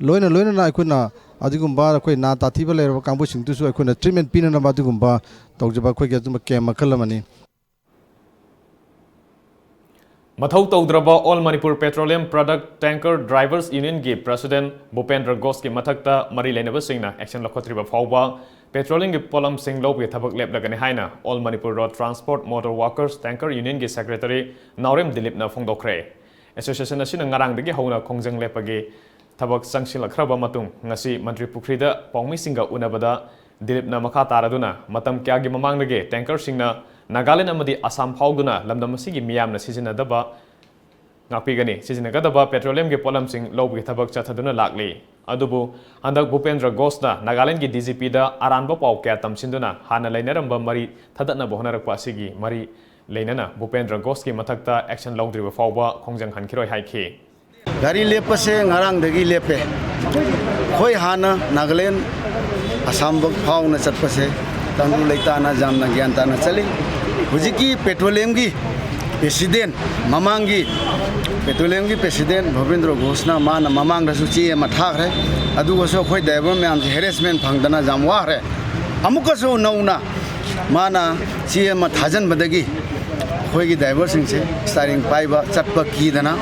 ꯂꯣꯏꯅ ꯂꯣꯏꯅꯅ ꯑꯩꯈꯣꯏꯅ ꯑꯗꯨꯒꯨꯝꯕ ꯑꯩꯈꯣꯏ ꯅꯥ ꯇꯥꯊꯤꯕ ꯂꯩꯔꯕ ꯀꯥꯡꯕꯨꯁꯤꯡꯗꯨꯁꯨ ꯑꯩꯈꯣꯏꯅ treatment ꯄꯤꯅꯅꯕ ꯑꯗꯨꯒꯨꯝꯕ ꯇꯧꯖꯕ ꯑꯩꯈꯣꯏꯒꯤ ꯑꯗꯨꯝꯕ camp ꯃꯈꯜ ꯑꯃꯅꯤ꯫ ꯃꯊꯧ ꯇꯧꯗ꯭ꯔꯕ All Manipur Petroleum Product Tanker Drivers Unionꯒꯤ President ꯚꯨꯄꯦꯟꯗ꯭ꯔ ꯘꯣꯁꯀꯤ ꯃꯊꯛꯇ ꯃꯔꯤ ꯂꯩꯅꯕꯁꯤꯡꯅ action ꯂꯧꯈꯠꯇ꯭ꯔꯤꯕ ꯐꯥꯎꯕ petroleumꯒꯤ ꯄꯣꯠꯂꯝꯁꯤꯡ ꯂꯧꯕꯒꯤ ꯊꯕꯛ ꯂꯦꯞꯂꯒꯅꯤ ꯍꯥꯏꯅ All Manipur Road Transport Motor Workers Tanker Unionꯒꯤ Secretary ꯅꯥꯎꯔꯦꯝ ꯗꯤꯂꯤꯞꯅ ꯐꯣꯡꯗꯣꯛꯈ꯭ꯔꯦ꯫ Association ꯑꯁꯤꯅ ꯉꯔꯥꯡꯗꯒꯤ ꯍꯧꯅ ꯈꯣꯡꯖꯪ ꯂꯦꯞꯄꯒꯤ ꯊꯕꯛ ꯆꯪꯁꯤꯜꯂꯛꯈ꯭ꯔꯕ ꯃꯇꯨꯡ, ꯉꯁꯤ ꯃꯟꯇ꯭ꯔꯤ ꯄꯨꯈ꯭ꯔꯤꯗ ꯄꯥꯎꯃꯤꯁꯤꯡꯒ ꯎꯅꯕꯗ ꯗꯤꯂꯤꯞꯅ ꯃꯈꯥ ꯇꯥꯔꯗꯨꯅ ꯃꯇꯝ ꯀꯌꯥꯒꯤ ꯃꯃꯥꯡꯗꯒꯤ tankerꯁꯤꯡꯅ ꯅꯥꯒꯥꯂꯦꯟ ꯑꯃꯗꯤ ꯑꯁꯥꯝ ꯐꯥꯎꯗꯨꯅ ꯂꯝꯗꯝ ꯑꯁꯤꯒꯤ ꯃꯤꯌꯥꯝꯅ ꯁꯤꯖꯤꯟꯅꯗꯕ ꯉꯥꯛꯄꯤꯒꯅꯤ, ꯁꯤꯖꯤꯟꯅꯒꯗꯕ petroleumꯒꯤ ꯄꯣꯠꯂꯝꯁꯤꯡ ꯂꯧꯕꯒꯤ ꯊꯕꯛ ꯆꯠꯊꯗꯨꯅ ꯂꯥꯛꯂꯤ꯫ ꯑꯗꯨꯕꯨ ꯍꯟꯗꯛ ꯚꯨꯄꯦꯟꯗ꯭ꯔ ꯘꯣꯁꯅ ꯅꯥꯒꯥꯂꯦꯟꯒꯤ D G Pꯗ ꯑꯔꯥꯟꯕ ꯄꯥꯎ ꯀꯌꯥ ꯇꯝꯁꯤꯟꯗꯨꯅ ꯍꯥꯟꯅ ꯂꯩꯅꯔꯝꯕ ꯃꯔꯤ ꯊꯗꯠꯅꯕ ꯍꯣꯠꯅꯔꯛꯄ ꯑꯁꯤꯒꯤ ꯃꯔꯤ ꯂꯩꯅꯅ ꯚꯨꯄꯦꯟꯗ꯭ꯔ ꯘꯣꯁꯀꯤ ꯃꯊꯛꯇ action ꯂꯧꯗ꯭ꯔꯤꯕ ꯐꯥꯎꯕ ꯈꯣꯡꯖꯪ ꯍꯟꯈꯤꯔꯣꯏ ꯍꯥꯏꯈꯤ꯫ ꯒꯥꯔꯤ ꯂꯦꯞꯄꯁꯦ ꯉꯔꯥꯡꯗꯒꯤ ꯂꯦꯞꯄꯦ꯫ ꯑꯩꯈꯣꯏ ꯍꯥꯟꯅ ꯅꯥꯒꯥꯂꯦꯟ, ꯑꯁꯥꯝ ꯐꯥꯎꯅ ꯆꯠꯄꯁꯦ ꯇꯪꯗꯨ ꯂꯩꯇꯥꯅ, ꯌꯥꯝꯅ ꯒ꯭ꯌꯥꯟ ꯇꯥꯅ ꯆꯠꯂꯤ꯫ ꯍꯧꯖꯤꯛꯀꯤ petroleumꯒꯤ ꯄ꯭ꯔꯦꯁꯤꯗꯦꯟ, ꯃꯃꯥꯡꯒꯤ ꯄꯦꯇ꯭ꯔꯣꯂꯤꯌꯝꯒꯤ ꯄ꯭ꯔꯦꯁꯤꯗꯦꯟ ꯚꯣꯕꯦꯟꯗ꯭ꯔꯣ ꯘꯣꯁꯅ ꯃꯥꯅ ꯃꯃꯥꯡꯗꯁꯨ ꯆꯦ ꯑꯃ ꯊꯥꯈ꯭ꯔꯦ꯫ ꯑꯗꯨꯒꯁꯨ ꯑꯩꯈꯣꯏ ꯗ꯭ꯔꯥꯏꯚꯔ ꯃꯌꯥꯝꯁꯦ ꯍꯦꯔꯦꯁꯃꯦꯟ ꯐꯪꯗꯅ ꯌꯥꯝ ꯋꯥꯈ꯭ꯔꯦ꯫ ꯑꯃꯨꯛꯀꯁꯨ ꯅꯧꯅ ꯃꯥꯅ ꯆꯦ ꯑꯃ ꯊꯥꯖꯤꯟꯕꯗꯒꯤ ꯑꯩꯈꯣꯏꯒꯤ ꯗ꯭ꯔꯥꯏꯚꯔꯁꯤꯡꯁꯦ ꯏꯁꯇꯥꯔꯤꯡ ꯄꯥꯏꯕ ꯆꯠꯄ ꯀꯤꯗꯅ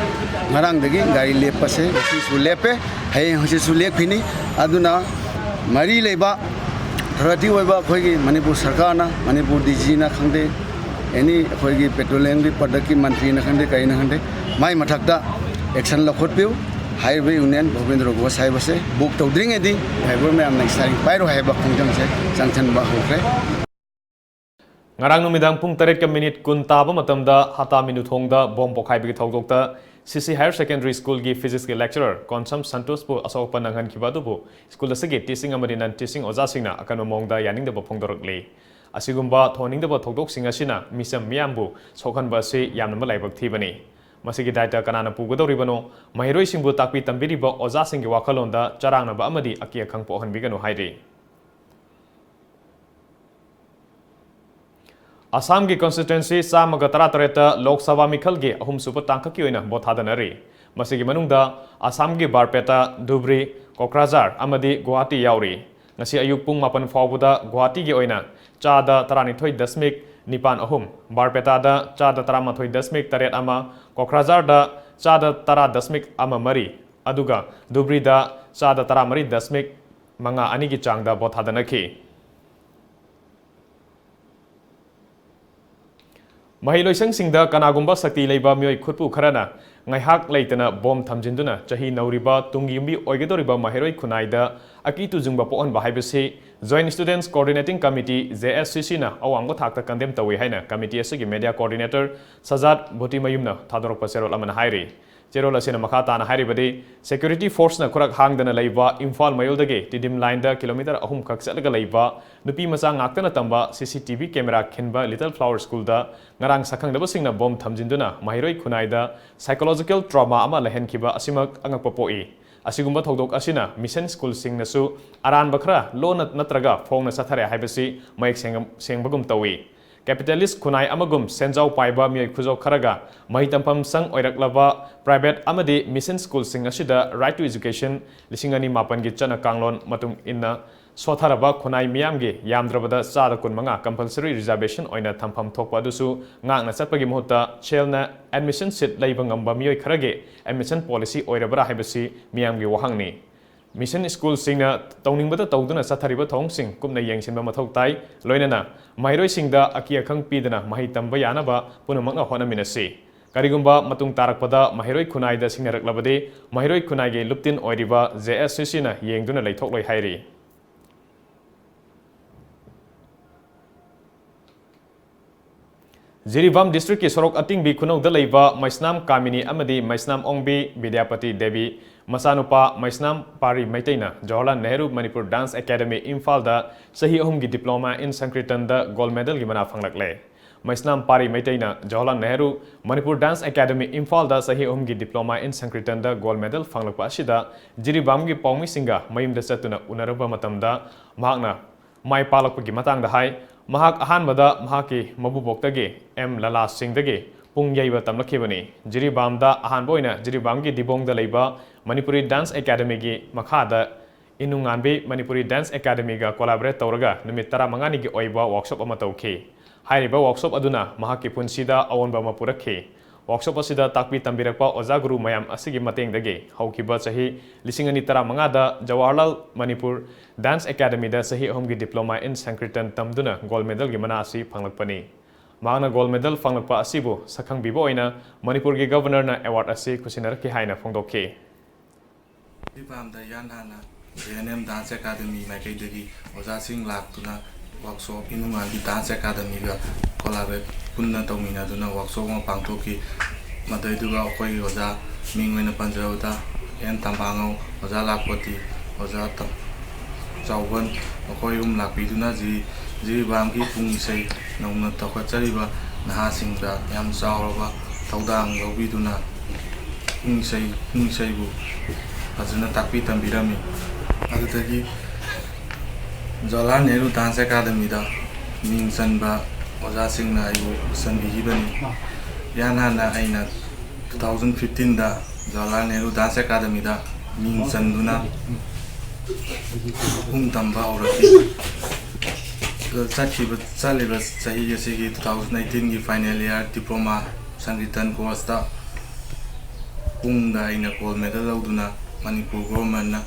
ꯉꯔꯥꯡꯗꯒꯤ ꯒꯥꯔꯤ ꯂꯦꯞꯄꯁꯦ ꯉꯁꯤꯁꯨ ꯂꯦꯞꯄꯦ, ꯍꯌꯦꯡ ꯍꯪꯆꯤꯠꯁꯨ ꯂꯦꯞꯈꯤꯅꯤ꯫ ꯑꯗꯨꯅ ꯃꯔꯤ ꯂꯩꯕ ꯑꯣꯊꯣꯔꯤꯇꯤ ꯑꯣꯏꯕ ꯑꯩꯈꯣꯏꯒꯤ ꯃꯅꯤꯄꯨꯔ ꯁꯔꯀꯥꯔꯅ, ꯃꯅꯤꯄꯨꯔ ꯗꯤ ꯖꯤꯅ ꯈꯪꯗꯦ, ꯑꯦꯅꯤ ꯑꯩꯈꯣꯏꯒꯤ ꯄꯦꯇ꯭ꯔꯣꯂꯤꯌꯝꯒꯤ ꯄ꯭ꯔꯗꯛꯀꯤ ꯃꯟꯇ꯭ꯔꯤꯅ ꯈꯪꯗꯦ, ꯀꯔꯤꯅ ꯈꯪꯗꯦ, ꯃꯥꯏ ꯃꯊꯛꯇ ꯑꯦꯛꯁꯟ ꯂꯧꯈꯠꯄꯤꯌꯨ꯫ ꯍꯥꯏꯔꯤꯕ ꯌꯨꯅꯤꯌꯟ ꯚꯣꯕꯦꯟꯗ꯭ꯔꯣ ꯘꯣꯁ ꯍꯥꯏꯕꯁꯦ ꯕꯨꯛ ꯇꯧꯗ꯭ꯔꯤꯉꯩꯗꯤ ꯗ꯭ꯔꯥꯏꯚꯔ ꯃꯌꯥꯝꯅ ꯏꯁꯇꯥꯔꯤꯡ ꯄꯥꯏꯔꯣ ꯍꯥꯏꯕ ꯈꯣꯡꯖꯪꯁꯦ ꯆꯪꯁꯤꯟꯕ ꯍꯧꯈ꯭ꯔꯦ꯫ ꯉꯔꯥꯡ ꯅꯨꯃꯤꯗꯥꯡ ꯄꯨꯡ ꯇꯔꯦꯠꯀ ꯃꯤꯅꯤꯠ ꯀꯨꯟ ꯇꯥꯕ ꯃꯇꯝꯗ ꯍꯇꯥꯃꯤꯅꯨꯊꯣꯡꯗ ꯕꯣꯝ ꯄꯣꯈꯥꯏꯕꯒꯤ ꯊꯧꯗꯣꯛꯇ ꯁꯤ ꯁꯤ ꯍꯥꯌꯔ ꯁꯦꯀꯦꯟꯗꯔꯤ ꯁ꯭ꯀꯨꯜꯒꯤ ꯐꯤꯖꯤꯛꯁꯀꯤ ꯂꯦꯛꯆꯔꯔ ꯀꯣꯟꯁꯝ ꯁꯟꯇꯣꯁꯄꯨ ꯑꯁꯣꯛ ꯑꯄꯟ ꯅꯪꯍꯟꯈꯤꯕ ꯑꯗꯨꯕꯨ ꯁ꯭ꯀꯨꯜ ꯑꯁꯤꯒꯤ ꯇꯤꯆꯤꯡ ꯑꯃꯗꯤ ꯅꯟ ꯇꯤꯆꯤꯡ ꯑꯣꯖꯥꯁꯤꯡꯅ ꯑꯀꯟꯕ ꯃꯑꯣꯡꯗ ꯌꯥꯅꯤꯡꯗꯕ ꯐꯣꯡꯗꯣꯔꯛꯂꯤ꯫ ꯑꯁꯤꯒꯨꯝꯕ ꯊꯣꯛꯍꯟꯅꯤꯡꯗꯕ ꯊꯧꯗꯣꯛꯁꯤꯡ ꯑꯁꯤꯅ ꯃꯤꯆꯝ ꯃꯤꯌꯥꯝꯕꯨ ꯁꯣꯛꯍꯟꯕ ꯑꯁꯤ ꯌꯥꯝꯅ ꯂꯥꯏꯕꯛ ꯊꯤꯕꯅꯤ꯫ ꯃꯁꯤꯒꯤ ꯗꯥꯏꯇ ꯀꯅꯥꯅ ꯄꯨꯒꯗꯧꯔꯤꯕꯅꯣ? ꯃꯍꯩꯔꯣꯏꯁꯤꯡꯕꯨ ꯇꯥꯛꯄꯤ ꯇꯝꯕꯤꯔꯤꯕ ꯑꯣꯖꯥꯁꯤꯡꯒꯤ ꯋꯥꯈꯜꯂꯣꯟꯗ ꯆꯔꯥꯡꯅꯕ ꯑꯃꯗꯤ ꯑꯀꯤ ꯑꯈꯪ ꯄꯣꯛꯍꯟꯕꯤꯒꯅꯨ ꯍꯥꯏꯔꯤ꯫ ꯑꯁꯥꯝꯒꯤ ꯀꯟꯁꯇꯤꯇ꯭ꯋꯦꯟꯁꯤ ꯆꯥꯝꯃꯒ ꯇꯔꯥꯇꯔꯦꯠꯇ ꯂꯣꯛ ꯁꯚꯥ ꯃꯤꯈꯜꯒꯤ ꯑꯍꯨꯝꯁꯨꯕ ꯇꯥꯡꯀꯛꯀꯤ ꯑꯣꯏꯅ ꯚꯣꯠ ꯊꯥꯗꯅꯔꯤ꯫ ꯃꯁꯤꯒꯤ ꯃꯅꯨꯡꯗ ꯑꯁꯥꯝꯒꯤ ꯕꯥꯔꯄꯦꯇꯥ, ꯙꯨꯕ꯭ꯔꯤ, ꯀꯣꯀ꯭ꯔꯥꯖꯥꯔ ꯑꯃꯗꯤ ꯒꯨꯋꯥꯍꯥꯇꯤ ꯌꯥꯎꯔꯤ꯫ ꯉꯁꯤ ꯑꯌꯨꯛ ꯄꯨꯡ ꯃꯥꯄꯟ ꯐꯥꯎꯕꯗ ꯒꯨꯋꯥꯍꯥꯇꯤꯒꯤ ꯑꯣꯏꯅ ꯆꯥꯗ ꯇꯔꯥꯅꯤꯊꯣꯏ ꯗꯁꯃꯤꯛ ꯅꯤꯄꯥꯟ ꯑꯍꯨꯝ, ꯕꯥꯔꯄꯦꯇꯥꯗ ꯆꯥꯗ ꯇꯔꯥꯃꯥꯊꯣꯏ ꯗꯁꯃꯤꯛ ꯇꯔꯦꯠ ꯑꯃ, ꯀꯣꯀ꯭ꯔꯥꯖꯥꯔꯗ ꯆꯥꯗ ꯇꯔꯥ ꯗꯁꯃꯤꯛ ꯑꯃ ꯃꯔꯤ, ꯑꯗꯨꯒ ꯙꯨꯕ꯭ꯔꯤꯗ ꯆꯥꯗ ꯇꯔꯥꯃꯔꯤ ꯗꯁꯃꯤꯛ ꯃꯉꯥ ꯑꯅꯤꯒꯤ ꯆꯥꯡꯗ ꯚꯣꯠ ꯊꯥꯗꯅꯈꯤ꯫ ꯃꯍꯩ ꯂꯣꯏꯁꯪꯁꯤꯡꯗ ꯀꯅꯥꯒꯨꯝꯕ ꯁꯛꯇꯤ ꯂꯩꯕ ꯃꯤꯑꯣꯏ ꯈꯨꯠꯄꯨ ꯈꯔꯅ ꯉꯥꯏꯍꯥꯛ ꯂꯩꯇꯅ ꯕꯣꯝ ꯊꯝꯖꯤꯟꯗꯨꯅ ꯆꯍꯤ ꯅꯧꯔꯤꯕ ꯇꯨꯡꯒꯤ ꯌꯨꯝꯕꯤ ꯑꯣꯏꯒꯗꯧꯔꯤꯕ ꯃꯍꯩꯔꯣꯏ ꯈꯨꯟꯅꯥꯏꯗ ꯑꯀꯤ ꯇꯨꯖꯨꯡꯕ ꯄꯣꯛꯍꯟꯕ ꯍꯥꯏꯕꯁꯤ Joint Students Coordinating Committee, J S C C, ꯅ ꯑꯋꯥꯡꯕ ꯊꯥꯛꯇ ꯀꯟꯗꯦꯝ ꯇꯧꯏ ꯍꯥꯏꯅ ꯀꯃꯤꯇꯤ ꯑꯁꯤꯒꯤ ꯃꯦꯗꯤꯌꯥ ꯀꯣꯑꯣꯔꯗꯤꯅꯦꯇꯔ ꯁꯖꯥꯗ ꯚꯣꯇꯤꯃꯌꯨꯝꯅ ꯊꯥꯗꯣꯔꯛꯄ ꯆꯦꯔꯣꯜ ꯑꯃꯅ ꯍꯥꯏꯔꯤ꯫ ꯆꯦꯔꯣꯜ ꯑꯁꯤꯅ ꯃꯈꯥ ꯇꯥꯅ ꯍꯥꯏꯔꯤꯕꯗꯤ, ꯁꯦꯀ꯭ꯌꯨꯔꯤꯇꯤ ꯐꯣꯔꯁꯅ ꯈꯨꯔꯛ ꯍꯥꯡꯗꯅ ꯂꯩꯕ ꯏꯝꯐꯥꯜ ꯃꯌꯣꯜꯗꯒꯤ ꯇꯤꯗꯤꯝ ꯂꯥꯏꯟꯗ ꯀꯤꯂꯣꯃꯤꯇꯔ ꯑꯍꯨꯝ ꯈꯛ ꯆꯠꯂꯒ ꯂꯩꯕ ꯅꯨꯄꯤ ꯃꯆꯥ ꯉꯥꯛꯇꯅ ꯇꯝꯕ C C T V camera ꯈꯤꯟꯕ ꯂꯤꯇꯜ ꯐ꯭ꯂꯥꯋꯔ ꯁ꯭ꯀꯨꯜꯗ ꯉꯔꯥꯡ ꯁꯛꯈꯪꯗꯕꯁꯤꯡꯅ ꯕꯣꯝ ꯊꯝꯖꯤꯟꯗꯨꯅ ꯃꯍꯩꯔꯣꯏ ꯈꯨꯟꯅꯥꯏꯗ psychological trauma ꯑꯃ ꯂꯩꯍꯟꯈꯤꯕ ꯑꯁꯤꯃꯛ ꯑꯉꯛꯄ ꯄꯣꯛꯏ꯫ ꯑꯁꯤꯒꯨꯝꯕ ꯊꯧꯗꯣꯛ ꯑꯁꯤꯅ ꯃꯤꯁꯟ ꯁ꯭ꯀꯨꯜꯁꯤꯡꯅꯁꯨ ꯑꯔꯥꯟꯕ ꯈꯔ ꯂꯣꯟꯅ ꯅꯠꯇ꯭ꯔꯒ ꯐꯣꯡꯅ ꯆꯠꯊꯔꯦ ꯍꯥꯏꯕꯁꯤ ꯃꯌꯦꯛ ꯁꯦꯡ-, ꯁꯦꯡꯕꯒꯨꯝ ꯇꯧꯏ꯫ Capitalist ꯈꯨꯟꯅꯥꯏ ꯑꯃꯒꯨꯝ ꯁꯦꯟꯖꯥꯎ ꯄꯥꯏꯕ ꯃꯤꯑꯣꯏ ꯈꯨꯖꯣ ꯈꯔꯒ ꯃꯍꯩ ꯇꯝꯐꯝ ꯁꯪ ꯑꯣꯏꯔꯛꯂꯕ private ꯑꯃꯗꯤ mission schoolꯁꯤꯡ ꯑꯁꯤꯗ Right to Education ꯂꯤꯁꯤꯡ ꯑꯅꯤ ꯃꯥꯄꯟꯒꯤ ꯆꯠꯅ ꯀꯥꯡꯂꯣꯟ ꯃꯇꯨꯡ ꯏꯟꯅ ꯁꯣꯊꯔꯕ ꯈꯨꯟꯅꯥꯏ ꯃꯤꯌꯥꯝꯒꯤ ꯌꯥꯝꯗ꯭ꯔꯕꯗ ꯆꯥꯗ ꯀꯨꯟꯃꯉꯥ compulsory reservation ꯑꯣꯏꯅ ꯊꯝꯐꯝ ꯊꯣꯛꯄ ꯑꯗꯨꯁꯨ ꯉꯥꯛꯅ ꯆꯠꯄꯒꯤ ꯃꯍꯨꯠꯇ ꯁꯦꯜꯅ admission seat ꯂꯩꯕ ꯉꯝꯕ ꯃꯤꯑꯣꯏ ꯈꯔꯒꯤ admission policy ꯑꯣꯏꯔꯕ꯭ꯔꯥ ꯍꯥꯏꯕꯁꯤ ꯃꯤꯌꯥꯝꯒꯤ ꯋꯥꯍꯪꯅꯤ꯫ Mission schoolꯁꯤꯡꯅ ꯇꯧꯅꯤꯡꯕꯗ ꯇꯧꯗꯨꯅ ꯆꯠꯊꯔꯤꯕ ꯊꯧꯑꯣꯡꯁꯤꯡ ꯀꯨꯞꯅ ꯌꯦꯡꯁꯤꯟꯕ ꯃꯊꯧ ꯇꯥꯏ꯫ ꯂꯣꯏꯅꯅ ꯃꯍꯩꯔꯣꯏꯁꯤꯡꯗ ꯑꯀꯤ ꯑꯈꯪ ꯄꯤꯗꯅ ꯃꯍꯩ ꯇꯝꯕ ꯌꯥꯅꯕ ꯄꯨꯝꯅꯃꯛꯅ ꯍꯣꯠꯅꯃꯤꯟꯅꯁꯤ꯫ ꯀꯔꯤꯒꯨꯝꯕ ꯃꯇꯨꯡ ꯇꯥꯔꯛꯄꯗ ꯃꯍꯩꯔꯣꯏ ꯈꯨꯟꯅꯥꯏꯗ ꯁꯤꯡꯅꯔꯛꯂꯕꯗꯤ ꯃꯍꯩꯔꯣꯏ ꯈꯨꯟꯅꯥꯏꯒꯤ ꯂꯨꯞꯇꯤꯟ ꯑꯣꯏꯔꯤꯕ J S C Cꯅ ꯌꯦꯡꯗꯨꯅ ꯂꯩꯊꯣꯛꯂꯣꯏ ꯍꯥꯏꯔꯤ꯫ ꯖꯤꯔꯤꯕꯥꯝ districtꯀꯤ ꯁꯣꯔꯣꯛ ꯑꯇꯤꯡꯕꯤ ꯈꯨꯅꯧꯗ ꯂꯩꯕ ꯃꯩꯁꯅꯥꯝ ꯀꯥꯃꯤꯅꯤ ꯑꯃꯗꯤ ꯃꯩꯁꯅꯥꯝ ꯑꯣꯡꯕꯤ ꯕꯤꯗ꯭ꯌꯥꯄꯇꯤ ꯗꯦꯕꯤ ꯃꯆꯥꯅꯨꯄꯥ ꯃꯩꯁꯅꯥꯝ ꯄꯥꯔꯤ ꯃꯩꯇꯩꯅ ꯖꯋꯥꯍꯔꯂꯥꯜ ꯅꯦꯍꯔꯨ ꯃꯅꯤꯄꯨꯔ Dance Academy ꯏꯝꯐꯥꯜꯗ ꯆꯍꯤ ꯑꯍꯨꯝꯒꯤ diploma in Sankirtanꯗ gold medalꯒꯤ ꯃꯅꯥ ꯐꯪꯂꯛꯂꯦ꯫ ꯃꯩꯁꯅꯥꯝ ꯄꯥꯔꯤ ꯃꯩꯇꯩꯅ ꯖꯋꯥꯍꯔꯂꯥꯜ ꯅꯦꯍꯔꯨ ꯃꯅꯤꯄꯨꯔ Dance Academy ꯏꯝꯐꯥꯜꯗ ꯆꯍꯤ ꯑꯍꯨꯝꯒꯤ diploma in Sankirtanꯗ gold medal ꯐꯪꯂꯛꯄ ꯑꯁꯤꯗ ꯖꯤꯔꯤꯕꯥꯝꯒꯤ ꯄꯥꯎꯃꯤꯁꯤꯡꯒ ꯃꯌꯨꯝꯗ ꯆꯠꯇꯨꯅ ꯎꯅꯔꯨꯕ ꯃꯇꯝꯗ ꯃꯍꯥꯛꯅ ꯃꯥꯏ ꯄꯥꯛꯂꯛꯄꯒꯤ ꯃꯇꯥꯡꯗ ꯍꯥꯏ꯫ ꯃꯍꯥꯛ ꯑꯍꯥꯟꯕꯗ ꯃꯍꯥꯛꯀꯤ ꯃꯕꯨꯕꯣꯛꯇꯒꯤ ꯑꯦꯝ ꯂꯂꯥ ꯁꯤꯡꯗꯒꯤ ꯄꯨꯡ ꯌꯩꯕ ꯇꯝꯂꯛꯈꯤꯕꯅꯤ꯫ ꯖꯤꯔꯤꯕꯥꯝꯗ ꯑꯍꯥꯟꯕ ꯑꯣꯏꯅ ꯖꯤꯔꯤꯕꯥꯝꯒꯤ ꯗꯤꯕꯣꯡꯗ ꯂꯩꯕ ꯃꯅꯤꯄꯨꯔꯤ Dance Academyꯒꯤ ꯃꯈꯥꯗ ꯏꯅꯨꯉꯥꯟꯕꯤ ꯃꯅꯤꯄꯨꯔꯤ Dance Academyꯒ collaborate ꯇꯧꯔꯒ ꯅꯨꯃꯤꯠ ꯇꯔꯥꯃꯉꯥꯅꯤꯒꯤ ꯑꯣꯏꯕ workshop ꯑꯃ ꯇꯧꯈꯤ꯫ ꯍꯥꯏꯔꯤꯕ workshop ꯑꯗꯨꯅ ꯃꯍꯥꯛꯀꯤ ꯄꯨꯟꯁꯤꯗ ꯑꯑꯣꯟꯕ ꯑꯃ ꯄꯨꯔꯛꯈꯤ꯫ Workshop ꯑꯁꯤꯗ ꯇꯥꯛꯄꯤ ꯇꯝꯕꯤꯔꯛꯄ ꯑꯣꯖꯥ ꯒꯨꯔꯨ ꯃꯌꯥꯝ ꯑꯁꯤꯒꯤ ꯃꯇꯦꯡꯗꯒꯤ ꯍꯧꯈꯤꯕ ꯆꯍꯤ ꯂꯤꯁꯤꯡ ꯑꯅꯤ ꯇꯔꯥꯃꯉꯥꯗ ꯖꯋꯥꯍꯔꯂꯥꯜ ꯃꯅꯤꯄꯨꯔ Dance Academyꯗ ꯆꯍꯤ ꯑꯍꯨꯝꯒꯤ diploma in Sankirtan ꯇꯝꯗꯨꯅ gold medalꯒꯤ ꯃꯅꯥ ꯑꯁꯤ ꯐꯪꯂꯛꯄꯅꯤ꯫ ꯃꯍꯥꯛꯅ gold medal ꯐꯪꯂꯛꯄ ꯑꯁꯤꯕꯨ ꯁꯛꯈꯪꯕꯤꯕ ꯑꯣꯏꯅ ꯃꯅꯤꯄꯨꯔꯒꯤ Governorꯅ award ꯑꯁꯤ ꯈꯨꯠꯁꯤꯟꯅꯔꯛꯈꯤ ꯍꯥꯏꯅ ꯐꯣꯡꯗꯣꯛꯈꯤ꯫ ꯖꯤꯔꯤꯕꯥꯝꯗ ꯏꯍꯥꯟ ꯍꯥꯟꯅ J N M Dance Academy ꯃꯥꯏꯀꯩꯗꯒꯤ ꯑꯣꯖꯥꯁꯤꯡ ꯂꯥꯛꯇꯨꯅ workshop ꯏꯅꯨꯉꯥꯟꯕꯤ Dance Academyꯒ collaborate ꯄꯨꯟꯅ ꯇꯧꯃꯤꯟꯅꯗꯨꯅ workshop ꯑꯃ ꯄꯥꯡꯊꯣꯛꯈꯤ꯫ ꯃꯗꯩꯗꯨꯒ ꯑꯩꯈꯣꯏꯒꯤ ꯑꯣꯖꯥ ꯃꯤꯡ ꯑꯣꯏꯅ ꯄꯟꯖꯔꯕꯗ ꯑꯦꯟ ꯇꯝꯕꯥꯉꯧ, ꯑꯣꯖꯥ ꯂꯥꯛꯄꯇꯤ, ꯑꯣꯖꯥ ꯇꯝ-, ꯆꯥꯎꯕꯟ, ꯃꯈꯣꯏ ꯑꯍꯨꯝ ꯂꯥꯛꯄꯤꯗꯨꯅ ꯖꯤ-, ꯖꯤꯔꯤꯕꯥꯝꯒꯤ ꯄꯨꯡ ꯏꯁꯩ ꯅꯧꯅ ꯆꯥꯎꯈꯠꯆꯔꯤꯕ ꯅꯍꯥꯁꯤꯡꯗ ꯌꯥꯝ ꯆꯥꯎꯔꯕ ꯊꯧꯗꯥꯡ ꯂꯧꯕꯤꯗꯨꯅ ꯄꯨꯡ ꯏꯁꯩ, ꯄꯨꯡ ꯏꯁꯩꯕꯨ ꯐꯖꯅ ꯇꯥꯛꯄꯤ ꯇꯝꯕꯤꯔꯝꯃꯤ꯫ ꯑꯗꯨꯗꯒꯤ ꯖꯋꯥꯍꯔꯂꯥꯜ ꯅꯦꯍꯔꯨ Dance Academyꯗ ꯃꯤꯡ ꯆꯟꯕ ꯑꯣꯖꯥꯁꯤꯡꯅ ꯑꯩꯕꯨ ꯎꯁꯟꯕꯤꯈꯤꯕꯅꯤ꯫ ꯏꯍꯥꯟ ꯍꯥꯟꯅ ꯑꯩꯅ two thousand fifteen ꯗ ꯖꯋꯥꯍꯔꯂꯥꯜ ꯅꯦꯍꯔꯨ Dance Academy ꯗ ꯃꯤꯡ ꯆꯟꯗꯨꯅ ꯄꯨꯡ ꯇꯝꯕ ꯍꯧꯔꯛꯈꯤ꯫ ꯆꯠꯈꯤꯕ, ꯆꯠꯂꯤꯕ ꯆꯍꯤ ꯑꯁꯤꯒꯤ two thousand eighteen ꯒꯤ final year diploma Sankirtan course ꯇ ꯄꯨꯡꯗ ꯑꯩꯅ gold medal ꯂꯧꯗꯨꯅ ꯃꯅꯤꯄꯨꯔ government ꯅ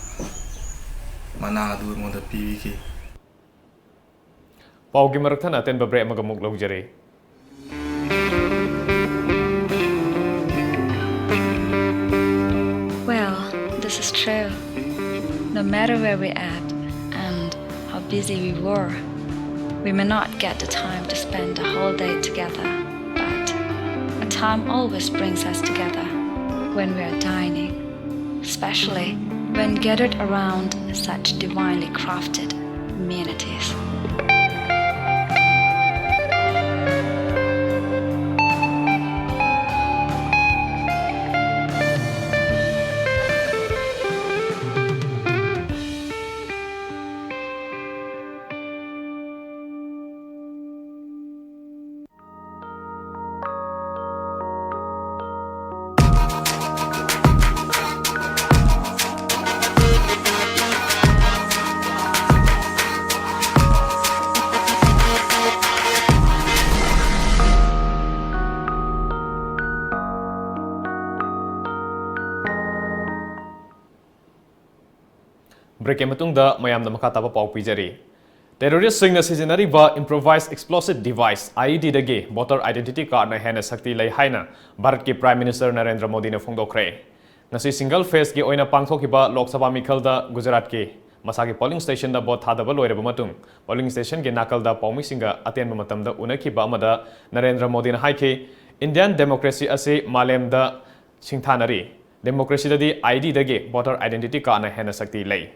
ꯃꯅꯥ ꯑꯗꯨ ꯑꯩꯉꯣꯟꯗ ꯄꯤꯕꯤꯈꯤ꯫ ꯄꯥꯎꯒꯤ ꯃꯔꯛ ꯊꯠꯅ ꯑꯇꯦꯟꯕ break ꯑꯃꯒ ꯑꯃꯨꯛ ꯂꯧꯖꯔꯤ꯫ Well, this is true. No matter where we at and how busy we were, we may not get the time to spend a whole day together. But a time always brings us together when we are dining, especially when gathered around such divinely crafted amenities. Break ꯀꯤ ꯃꯇꯨꯡꯗ ꯃꯌꯥꯝꯗ ꯃꯈꯥ ꯇꯥꯕ ꯄꯥꯎ ꯄꯤꯖꯔꯤ꯫ Terrorist ꯁꯤꯡꯅ ꯁꯤꯖꯤꯟꯅꯔꯤꯕ improvised explosive device, I E D ꯗꯒꯤ voter identity card ꯅ ꯍꯦꯟꯅ ꯁꯛꯇꯤ ꯂꯩ ꯍꯥꯏꯅ ꯚꯥꯔꯠꯀꯤ Prime Minister ꯅꯔꯦꯟꯗ꯭ꯔ ꯃꯣꯗꯤꯅ ꯐꯣꯡꯗꯣꯛꯈ꯭ꯔꯦ꯫ ꯉꯁꯤ single phase ꯀꯤ ꯑꯣꯏꯅ ꯄꯥꯡꯊꯣꯛꯈꯤꯕ ꯂꯣꯛ ꯁꯚꯥ ꯃꯤꯈꯜꯗ ꯒꯨꯖꯔꯥꯠꯀꯤ ꯃꯁꯥꯒꯤ polling station ꯗ vote ꯊꯥꯗꯕ ꯂꯣꯏꯔꯕ ꯃꯇꯨꯡ, polling station ꯒꯤ ꯅꯥꯀꯜꯗ ꯄꯥꯎꯃꯤꯁꯤꯡꯒ ꯑꯇꯦꯟꯕ ꯃꯇꯝꯗ ꯎꯅꯈꯤꯕ ꯑꯃꯗ ꯅꯔꯦꯟꯗ꯭ꯔ ꯃꯣꯗꯤꯅ ꯍꯥꯏꯈꯤ, Indian democracy ꯑꯁꯤ ꯃꯥꯂꯦꯝꯗ ꯁꯤꯡꯊꯥꯅꯔꯤ꯫ Democracy ꯗꯗꯤ I D ꯗꯒꯤ voter identity card ꯅ ꯍꯦꯟꯅ ꯁꯛꯇꯤ ꯂꯩ꯫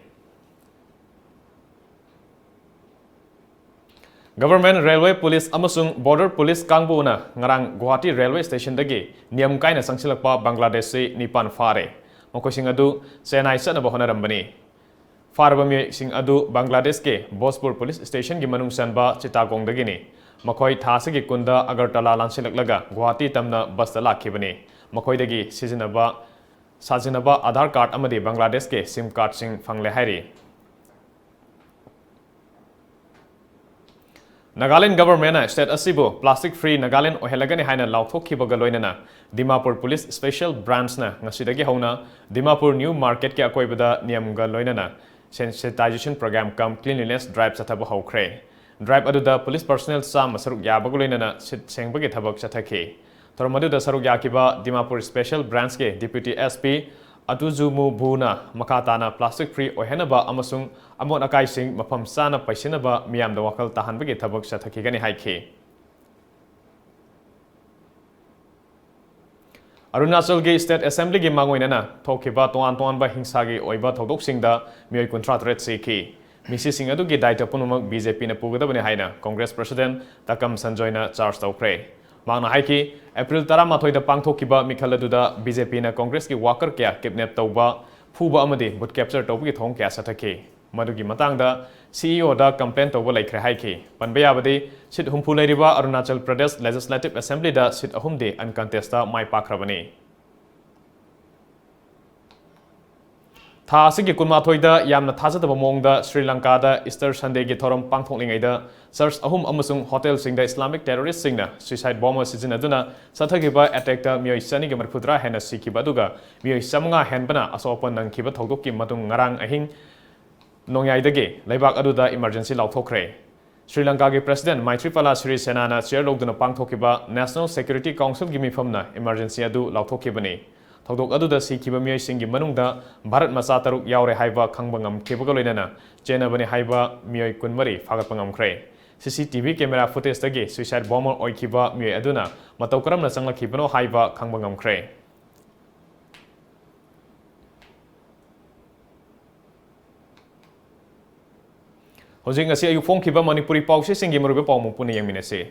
Government, Railway Police ꯑꯃꯁꯨꯡ Border Police ꯀꯥꯡꯕꯨꯅ ꯉꯔꯥꯡ ꯒꯨꯋꯥꯍꯥꯇꯤ railway station ꯗꯒꯤ ꯅꯤꯌꯝ ꯀꯥꯏꯅ ꯆꯪꯁꯤꯜꯂꯛꯄ ꯕꯪꯒ꯭ꯂꯥꯗꯦꯁꯤ ꯅꯤꯄꯥꯟ ꯐꯥꯔꯦ꯫ ꯃꯈꯣꯏꯁꯤꯡ ꯑꯗꯨ ꯆꯦꯟꯅꯥꯏ ꯆꯠꯅꯕ ꯍꯣꯠꯅꯔꯝꯕꯅꯤ꯫ ꯐꯥꯔꯕ ꯃꯤꯑꯣꯏꯁꯤꯡ ꯑꯗꯨ ꯕꯪꯒ꯭ꯂꯥꯗꯦꯁꯀꯤ ꯕꯣꯖꯄꯨꯔ ꯄꯨꯂꯤꯁ ꯁ꯭ꯇꯦꯁꯟꯒꯤ ꯃꯅꯨꯡ ꯆꯟꯕ ꯆꯤꯇꯥꯒꯣꯡꯗꯒꯤꯅꯤ꯫ ꯃꯈꯣꯏ ꯊꯥ ꯑꯁꯤꯒꯤ ꯀꯨꯟꯗ ꯑꯒꯔꯇꯂꯥ ꯂꯥꯟꯁꯤꯜꯂꯛꯂꯒ ꯒꯨꯋꯥꯍꯥꯇꯤ ꯇꯝꯅ ꯕꯁꯇ ꯂꯥꯛꯈꯤꯕꯅꯤ꯫ ꯃꯈꯣꯏꯗꯒꯤ ꯁꯤꯖꯤꯟꯅꯕ, ꯁꯥꯖꯤꯟꯅꯕ ꯑꯥꯙꯥꯔ ꯀꯥꯔꯗ ꯑꯃꯗꯤ ꯕꯪꯒ꯭ꯂꯥꯗꯦꯁꯀꯤ ꯁꯤꯝ ꯀꯥꯔꯗꯁꯤꯡ ꯐꯪꯂꯦ ꯍꯥꯏꯔꯤ꯫ ꯅꯥꯒꯥꯂꯦꯟ ꯒꯚꯔꯟꯃꯦꯟꯠꯅ ꯁ꯭ꯇꯦꯠ ꯑꯁꯤꯕꯨ ꯄ꯭ꯂꯥꯁꯇꯤꯛ ꯐ꯭ꯔꯤ ꯅꯥꯒꯥꯂꯦꯟ ꯑꯣꯏꯍꯜꯂꯒꯅꯤ ꯍꯥꯏꯅ ꯂꯥꯎꯊꯣꯛꯈꯤꯕꯒ ꯂꯣꯏꯅꯅ ꯗꯤꯃꯥꯄꯨꯔ ꯄꯨꯂꯤꯁ ꯁ꯭ꯄꯦꯁꯦꯜ ꯕ꯭ꯔꯥꯟꯆꯅ ꯉꯁꯤꯗꯒꯤ ꯍꯧꯅ ꯗꯤꯃꯥꯄꯨꯔ ꯅ꯭ꯌꯨ ꯃꯥꯔꯀꯦꯠꯀꯤ ꯑꯀꯣꯏꯕꯗ ꯅꯤꯌꯝꯒ ꯂꯣꯏꯅꯅ ꯁꯦꯟꯁꯤꯇꯥꯏꯖꯦꯁꯟ ꯄ꯭ꯔꯣꯒ꯭ꯔꯥꯝ ꯀꯝ ꯀ꯭ꯂꯤꯟꯂꯤꯅꯦꯁ ꯗ꯭ꯔꯥꯏꯚ ꯆꯠꯊꯕ ꯍꯧꯈ꯭ꯔꯦ꯫ ꯗ꯭ꯔꯥꯏꯚ ꯑꯗꯨꯗ ꯄꯨꯂꯤꯁ ꯄꯔꯁꯣꯅꯦꯜ ꯆꯥꯝꯃ ꯁꯔꯨꯛ ꯌꯥꯕꯒ ꯂꯣꯏꯅꯅ ꯁꯤꯠ ꯁꯦꯡꯕꯒꯤ ꯊꯕꯛ ꯆꯠꯊꯈꯤ꯫ ꯊꯧꯔꯝ ꯑꯗꯨꯗ ꯁꯔꯨꯛ ꯌꯥꯈꯤꯕ ꯗꯤꯃꯥꯄꯨꯔ ꯁ꯭ꯄꯦꯁꯦꯜ ꯕ꯭ꯔꯥꯟꯆꯀꯤ ꯗꯤꯄ꯭ꯌꯨꯇꯤ ꯑꯦꯁ ꯄꯤ ꯑꯇꯨꯖꯨꯃꯨ ꯕꯨꯅ ꯃꯈꯥ ꯇꯥꯅ ꯄ꯭ꯂꯥꯁꯇꯤꯛ ꯐ꯭ꯔꯤ ꯑꯣꯏꯍꯟꯅꯕ ꯑꯃꯁꯨꯡ ꯑꯃꯣꯠ ꯑꯀꯥꯏꯁꯤꯡ ꯃꯐꯝ ꯆꯥꯅ ꯄꯩꯁꯤꯟꯅꯕ ꯃꯤꯌꯥꯝꯗ ꯋꯥꯈꯜ ꯇꯥꯍꯟꯕꯒꯤ ꯊꯕꯛ ꯆꯠꯊꯈꯤꯒꯅꯤ ꯍꯥꯏꯈꯤ꯫ ꯑꯔꯨꯅꯥꯆꯜꯒꯤ ꯁ꯭ꯇꯦꯠ ꯑꯦꯁꯦꯝꯕ꯭ꯂꯤꯒꯤ ꯃꯥꯡꯑꯣꯏꯅꯅ ꯊꯣꯛꯈꯤꯕ ꯇꯣꯉꯥꯟ ꯇꯣꯉꯥꯟꯕ ꯍꯤꯡꯁꯥꯒꯤ ꯑꯣꯏꯕ ꯊꯧꯗꯣꯛꯁꯤꯡꯗ ꯃꯤꯑꯣꯏ ꯀꯨꯟꯊ꯭ꯔꯥ ꯇꯔꯦꯠ ꯁꯤꯈꯤ꯫ ꯃꯤꯁꯤꯁꯤꯡ ꯑꯗꯨꯒꯤ ꯗꯥꯏꯇ꯭ꯋ ꯄꯨꯝꯅꯃꯛ ꯕꯤ ꯖꯦ ꯄꯤꯅ ꯄꯨꯒꯗꯕꯅꯤ ꯍꯥꯏꯅ ꯀꯣꯡꯒ꯭ꯔꯦꯁ ꯄ꯭ꯔꯁꯤꯗꯦꯟꯠ ꯇꯀꯝ ꯁꯟꯖꯣꯏꯅ ꯆꯥꯔꯖ ꯇꯧꯈ꯭ꯔꯦ꯫ ꯃꯍꯥꯛꯅ ꯍꯥꯏꯈꯤ, ꯑꯦꯄ꯭ꯔꯤꯜ ꯇꯔꯥꯃꯥꯊꯣꯏꯗ ꯄꯥꯡꯊꯣꯛꯈꯤꯕ ꯃꯤꯈꯜ ꯑꯗꯨꯗ ꯕꯤ ꯖꯦ ꯄꯤꯅ ꯀꯣꯡꯒ꯭ꯔꯦꯁꯀꯤ ꯋꯥꯀꯔ ꯀꯌꯥ ꯀꯤꯗꯅꯦꯞ ꯇꯧꯕ, ꯐꯨꯕ ꯑꯃꯗꯤ ꯕꯨꯠ ꯀꯦꯞꯆꯔ ꯇꯧꯕꯒꯤ ꯊꯧꯑꯣꯡ ꯀꯌꯥ ꯆꯠꯊꯈꯤ꯫ ꯃꯗꯨꯒꯤ ꯃꯇꯥꯡꯗ ꯁꯤ ꯏ ꯑꯣꯗ ꯀꯝꯄ꯭ꯂꯦꯟ ꯇꯧꯕ ꯂꯩꯈ꯭ꯔꯦ ꯍꯥꯏꯈꯤ꯫ ꯄꯟꯕ ꯌꯥꯕꯗꯤ, ꯁꯤꯠ ꯍꯨꯝꯐꯨ ꯂꯩꯔꯤꯕ ꯑꯔꯨꯅꯥꯆꯜ ꯄ꯭ꯔꯗꯦꯁ ꯂꯦꯖꯤꯁꯂꯦꯇꯤꯚ ꯑꯦꯁꯦꯝꯕ꯭ꯂꯤꯗ ꯁꯤꯠ ꯑꯍꯨꯝꯗꯤ ꯑꯟꯀꯟꯇꯦꯁꯇ ꯃꯥꯏ ꯄꯥꯛꯈ꯭ꯔꯕꯅꯤ꯫ ꯊꯥ ꯑꯁꯤꯒꯤ ꯀꯨꯟꯃꯥꯊꯣꯏꯗ ꯌꯥꯝꯅ ꯊꯥꯖꯗꯕ ꯃꯑꯣꯡꯗ ꯁ꯭ꯔꯤ ꯂꯪꯀꯥꯗ ꯏꯁꯇꯔ ꯁꯟꯗꯦꯒꯤ ꯊꯧꯔꯝ ꯄꯥꯡꯊꯣꯛꯂꯤꯉꯩꯗ ꯆꯔꯆ ꯑꯍꯨꯝ ꯑꯃꯁꯨꯡ ꯍꯣꯇꯦꯜꯁꯤꯡꯗ ꯏꯁꯂꯥꯃꯤꯛ ꯇꯦꯔꯣꯔꯤꯁ꯭ꯠꯁꯤꯡꯅ ꯁ꯭ꯌꯨꯏꯁꯥꯏꯗ ꯕꯣꯝꯕꯔ ꯁꯤꯖꯤꯟꯅꯗꯨꯅ ꯆꯠꯊꯈꯤꯕ ꯑꯦꯇꯦꯛꯇ ꯃꯤꯑꯣꯏ ꯆꯅꯤꯒ ꯃꯔꯤꯐꯨꯇꯔꯥ ꯍꯦꯟꯅ ꯁꯤꯈꯤꯕ ꯑꯗꯨꯒ ꯃꯤꯑꯣꯏ ꯆꯥꯃꯉꯥ ꯍꯦꯟꯕꯅ ꯑꯁꯣꯛ ꯑꯄꯟ ꯅꯪꯈꯤꯕ ꯊꯧꯗꯣꯛꯀꯤ ꯃꯇꯨꯡ ꯉꯔꯥꯡ ꯑꯍꯤꯡ ꯅꯣꯡꯌꯥꯏꯗꯒꯤ ꯂꯩꯕꯥꯛ ꯑꯗꯨꯗ ꯏꯃꯔꯖꯦꯟꯁꯤ ꯂꯥꯎꯊꯣꯛꯈ꯭ꯔꯦ꯫ ꯁ꯭ꯔꯤ ꯂꯪꯀꯥꯒꯤ ꯄ꯭ꯔꯁꯤꯗꯦꯟꯠ ꯃꯥꯏꯊ꯭ꯔꯤꯄꯥꯂꯥ ꯁꯤꯔꯤꯁꯦꯅꯥꯅ ꯆꯤꯌꯔ ꯂꯧꯗꯨꯅ ꯄꯥꯡꯊꯣꯛꯈꯤꯕ ꯅꯦꯁꯅꯦꯜ ꯁꯦꯀ꯭ꯌꯨꯔꯤꯇꯤ ꯀꯥꯎꯟꯁꯤꯜꯒꯤ ꯃꯤꯐꯝꯅ ꯏꯃꯔꯖꯦꯟꯁꯤ ꯑꯗꯨ ꯂꯥꯎꯊꯣꯛꯈꯤꯕꯅꯤ꯫ ꯊꯧꯗꯣꯛ ꯑꯗꯨꯗ ꯁꯤꯈꯤꯕ ꯃꯤꯑꯣꯏꯁꯤꯡꯒꯤ ꯃꯅꯨꯡꯗ ꯚꯥꯔꯠ ꯃꯆꯥ ꯇꯔꯨꯛ ꯌꯥꯎꯔꯦ ꯍꯥꯏꯕ ꯈꯪꯕ ꯉꯝꯈꯤꯕꯒ ꯂꯣꯏꯅꯅ ꯆꯦꯟꯅꯕꯅꯤ ꯍꯥꯏꯕ ꯃꯤꯑꯣꯏ ꯀꯨꯟꯃꯔꯤ ꯐꯥꯒꯠꯄ ꯉꯝꯈ꯭ꯔꯦ꯫ C C T V camera ꯐꯨꯇꯦꯖꯇꯒꯤ ꯁ꯭ꯌꯨꯏꯁꯥꯏꯗ ꯕꯣꯝꯕꯔ ꯑꯣꯏꯈꯤꯕ ꯃꯤꯑꯣꯏ ꯑꯗꯨꯅ ꯃꯇꯧ ꯀꯔꯝꯅ ꯆꯪꯂꯛꯈꯤꯕꯅꯣ ꯍꯥꯏꯕ ꯈꯪꯕ ꯉꯝꯈ꯭ꯔꯦ꯫ ꯍꯧꯖꯤꯛ ꯉꯁꯤ ꯑꯌꯨꯛ ꯐꯣꯡꯈꯤꯕ ꯃꯅꯤꯄꯨꯔꯤ ꯄꯥꯎꯆꯦꯁꯤꯡꯒꯤ ꯃꯔꯨꯑꯣꯏꯕ ꯄꯥꯎ ꯑꯃꯨꯛ ꯄꯨꯟꯅ ꯌꯦꯡꯃꯤꯟꯅꯁꯤ꯫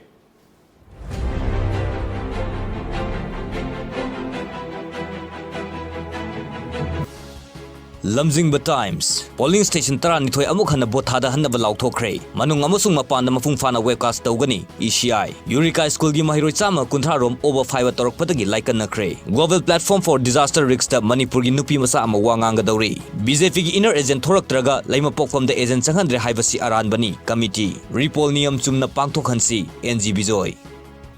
ꯂꯝꯖꯤꯡꯕ Times꯫ Polling station ꯇꯔꯥꯅꯤꯊꯣꯏ ꯑꯃꯨꯛ ꯍꯟꯅ ꯚꯣꯠ ꯊꯥꯗꯍꯟꯅꯕ ꯂꯥꯎꯊꯣꯛꯈ꯭ꯔꯦ꯫ ꯃꯅꯨꯡ ꯑꯃꯁꯨꯡ ꯃꯄꯥꯟꯗ ꯃꯄꯨꯡ ꯐꯥꯅ webcast ꯇꯧꯒꯅꯤ꯫ E C I꯫ ꯌꯨꯔꯤꯀꯥ ꯁ꯭ꯀꯨꯜꯒꯤ ꯃꯍꯩꯔꯣꯏ ꯆꯥꯝꯃ ꯀꯨꯟꯊ꯭ꯔꯥ ꯔꯣꯝ ꯑꯣꯕ ꯐꯥꯏꯕ ꯇꯧꯔꯛꯄꯗꯒꯤ ꯂꯥꯏꯀꯠꯅꯈ꯭ꯔꯦ꯫ Global Platform for Disaster Riskꯇ ꯃꯅꯤꯄꯨꯔꯒꯤ ꯅꯨꯄꯤ ꯃꯆꯥ ꯑꯃ ꯋꯥ ꯉꯥꯡꯒꯗꯧꯔꯤ꯫ BJPꯒꯤ inner agent ꯊꯣꯔꯛꯇ꯭ꯔꯒ ꯂꯩꯃꯄꯣꯛꯐꯝꯗ agent ꯆꯪꯍꯟꯗ꯭ꯔꯦ ꯍꯥꯏꯕꯁꯤ ꯑꯔꯥꯟꯕꯅꯤ꯫ Committee꯫ Repoll ꯅꯤꯌꯝ ꯆꯨꯝꯅ ꯄꯥꯡꯊꯣꯛꯍꯟꯁꯤ꯫ N G Bijoy.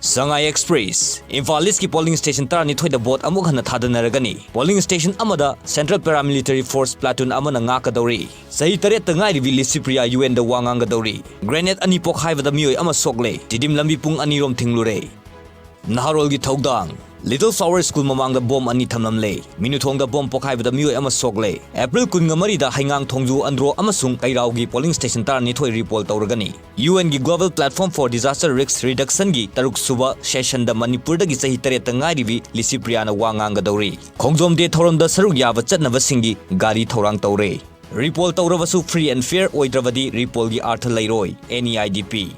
Sangai Express꯫ Imphal ꯏꯁꯀꯤ polling station ꯇꯔꯥꯅꯤꯊꯣꯏꯗ ꯚꯣꯠ ꯑꯃꯨꯛ ꯍꯟꯅ ꯊꯥꯗꯅꯔꯒꯅꯤ꯫ Polling station ꯑꯃꯗ Central Paramilitary Force platoon ꯑꯃꯅ ꯉꯥꯛꯀꯗꯧꯔꯤ꯫ ꯆꯍꯤ ꯇꯔꯦꯠꯇ ꯉꯥꯏꯔꯤꯕꯤ ꯂꯤꯁꯤꯄ꯭ꯔꯤꯌꯥ UNꯗ ꯋꯥ ꯉꯥꯡꯒꯗꯧꯔꯤ꯫ Grenade ꯑꯅꯤ ꯄꯣꯈꯥꯏꯕꯗ ꯃꯤꯑꯣꯏ ꯑꯃ ꯁꯣꯛꯂꯦ꯫ ꯇꯤꯗꯤꯝ ꯂꯝꯕꯤ ꯄꯨꯡ ꯑꯅꯤꯔꯣꯝ ꯊꯤꯡꯂꯨꯔꯦ꯫ ꯅꯍꯥꯔꯣꯜꯒꯤ ꯊꯧꯗꯥꯡ꯫ Little Flower School ꯃꯃꯥꯡꯗ ꯕꯣꯝ ꯑꯅꯤ ꯊꯝꯂꯝꯂꯦ꯫ ꯃꯤꯅꯨꯊꯣꯡꯗ ꯕꯣꯝ ꯄꯣꯈꯥꯏꯕꯗ ꯃꯤꯑꯣꯏ ꯑꯃ ꯁꯣꯛꯂꯦ꯫ ꯑꯦꯄ꯭ꯔꯤꯜ ꯀꯨꯟꯒ ꯃꯔꯤꯗ ꯍꯩꯉꯥꯡ, ꯊꯣꯡꯖꯨ, ꯑꯟꯗ꯭ꯔꯣ ꯑꯃꯁꯨꯡ ꯀꯩꯔꯥꯎꯒꯤ polling station ꯇꯔꯥꯅꯤꯊꯣꯏ repoll ꯇꯧꯔꯒꯅꯤ꯫ UNꯒꯤ Global Platform for Disaster Risk Reductionꯒꯤ ꯇꯔꯨꯛ ꯁꯨꯕ sessionꯗ ꯃꯅꯤꯄꯨꯔꯗꯒꯤ ꯆꯍꯤ ꯇꯔꯦꯠꯇ ꯉꯥꯏꯔꯤꯕꯤ ꯂꯤꯁꯤꯄ꯭ꯔꯤꯌꯥꯅ ꯋꯥ ꯉꯥꯡꯒꯗꯧꯔꯤ꯫ ꯈꯣꯡꯖꯣꯝ Day ꯊꯧꯔꯝꯗ ꯁꯔꯨꯛ ꯌꯥꯕ ꯆꯠꯅꯕꯁꯤꯡꯒꯤ ꯒꯥꯔꯤ ꯊꯧꯔꯥꯡ ꯇꯧꯔꯦ꯫ Repoll ꯇꯧꯔꯕꯁꯨ free and fair ꯑꯣꯏꯗ꯭ꯔꯕꯗꯤ repollꯒꯤ ꯑꯥꯔꯊ ꯂꯩꯔꯣꯏ꯫ NEIDP꯫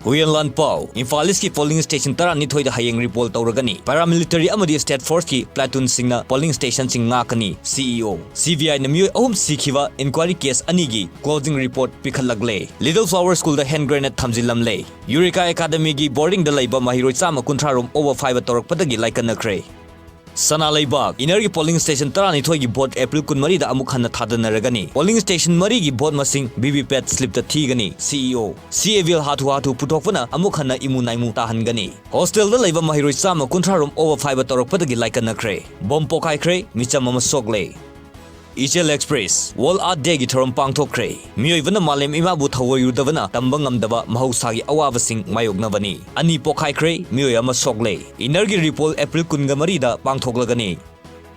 ꯍꯨꯏꯌꯦꯟ ꯂꯥꯟ ꯄꯥꯎ꯫ ꯏꯝꯐꯥꯜ ꯏꯁꯀꯤ polling station ꯇꯔꯥꯅꯤꯊꯣꯏꯗ ꯍꯌꯦꯡ repoll ꯇꯧꯔꯒꯅꯤ꯫ Paramilitary ꯑꯃꯗꯤ state forceꯀꯤ platoonꯁꯤꯡꯅ polling stationꯁꯤꯡ ꯉꯥꯛꯀꯅꯤ꯫ CEO꯫ CBIꯅ ꯃꯤꯑꯣꯏ ꯑꯍꯨꯝ ꯁꯤꯈꯤꯕ inquiry case ꯑꯅꯤꯒꯤ closing report ꯄꯤꯈꯠꯂꯛꯂꯦ꯫ Little Flower Schoolꯗ hand grenade ꯊꯝꯖꯤꯜꯂꯝꯂꯦ꯫ ꯌꯨꯔꯤꯀꯥ Academyꯒꯤ boardingꯗ ꯂꯩꯕ ꯃꯍꯩꯔꯣꯏ ꯆꯥꯝꯃ ꯀꯨꯟꯊ꯭ꯔꯥ ꯔꯣꯝ ꯑꯣꯕ ꯐꯥꯏꯕ ꯇꯧꯔꯛꯄꯗꯒꯤ ꯂꯥꯏꯀꯠꯅꯈ꯭ꯔꯦ꯫ ꯁꯅꯥ ꯂꯩꯕꯥꯛ꯫ Innerꯒꯤ polling station ꯇꯔꯥꯅꯤꯊꯣꯏꯒꯤ ꯚꯣꯠ ꯑꯦꯄ꯭ꯔꯤꯜ ꯀꯨꯟꯃꯔꯤꯗ ꯑꯃꯨꯛ ꯍꯟꯅ ꯊꯥꯗꯅꯔꯒꯅꯤ꯫ Polling station ꯃꯔꯤꯒꯤ ꯚꯣꯠ ꯃꯁꯤꯡ VVPAT slipꯇ ꯊꯤꯒꯅꯤ꯫ CEO꯫ CAVIL ꯍꯥꯊꯨ ꯍꯥꯊꯨ ꯄꯨꯊꯣꯛꯄꯅ ꯑꯃꯨꯛ ꯍꯟꯅ ꯏꯃꯨ ꯅꯥꯏꯃꯨ ꯇꯥꯍꯟꯒꯅꯤ꯫ Hostelꯗ ꯂꯩꯕ ꯃꯍꯩꯔꯣꯏ ꯆꯥꯝꯃ ꯀꯨꯟꯊ꯭ꯔꯥ ꯔꯣꯝ ꯑꯣꯕ ꯐꯥꯏꯕ ꯇꯧꯔꯛꯄꯗꯒꯤ ꯂꯥꯏꯀꯠꯅꯈ꯭ꯔꯦ꯫ ꯕꯣꯝ ꯄꯣꯈꯥꯏꯈ꯭ꯔꯦ, ꯃꯤꯆꯝ ꯑꯃ ꯁꯣꯛꯂꯦ꯫ ꯏꯆꯦꯜ Express꯫ World Earth Dayꯒꯤ ꯊꯧꯔꯝ ꯄꯥꯡꯊꯣꯛꯈ꯭ꯔꯦ꯫ ꯃꯤꯑꯣꯏꯕꯅ ꯃꯥꯂꯦꯝ ꯏꯃꯥꯕꯨ ꯊꯧꯑꯣꯏꯔꯨꯗꯕꯅ ꯇꯝꯕ ꯉꯝꯗꯕ ꯃꯍꯧꯁꯥꯒꯤ ꯑꯋꯥꯕꯁꯤꯡ ꯃꯥꯌꯣꯛꯅꯕꯅꯤ꯫ ꯑꯅꯤ ꯄꯣꯈꯥꯏꯈ꯭ꯔꯦ, ꯃꯤꯑꯣꯏ ꯑꯃ ꯁꯣꯛꯂꯦ꯫ Innerꯒꯤ repoll ꯑꯦꯄ꯭ꯔꯤꯜ ꯀꯨꯟꯒ ꯃꯔꯤꯗ ꯄꯥꯡꯊꯣꯛꯂꯒꯅꯤ꯫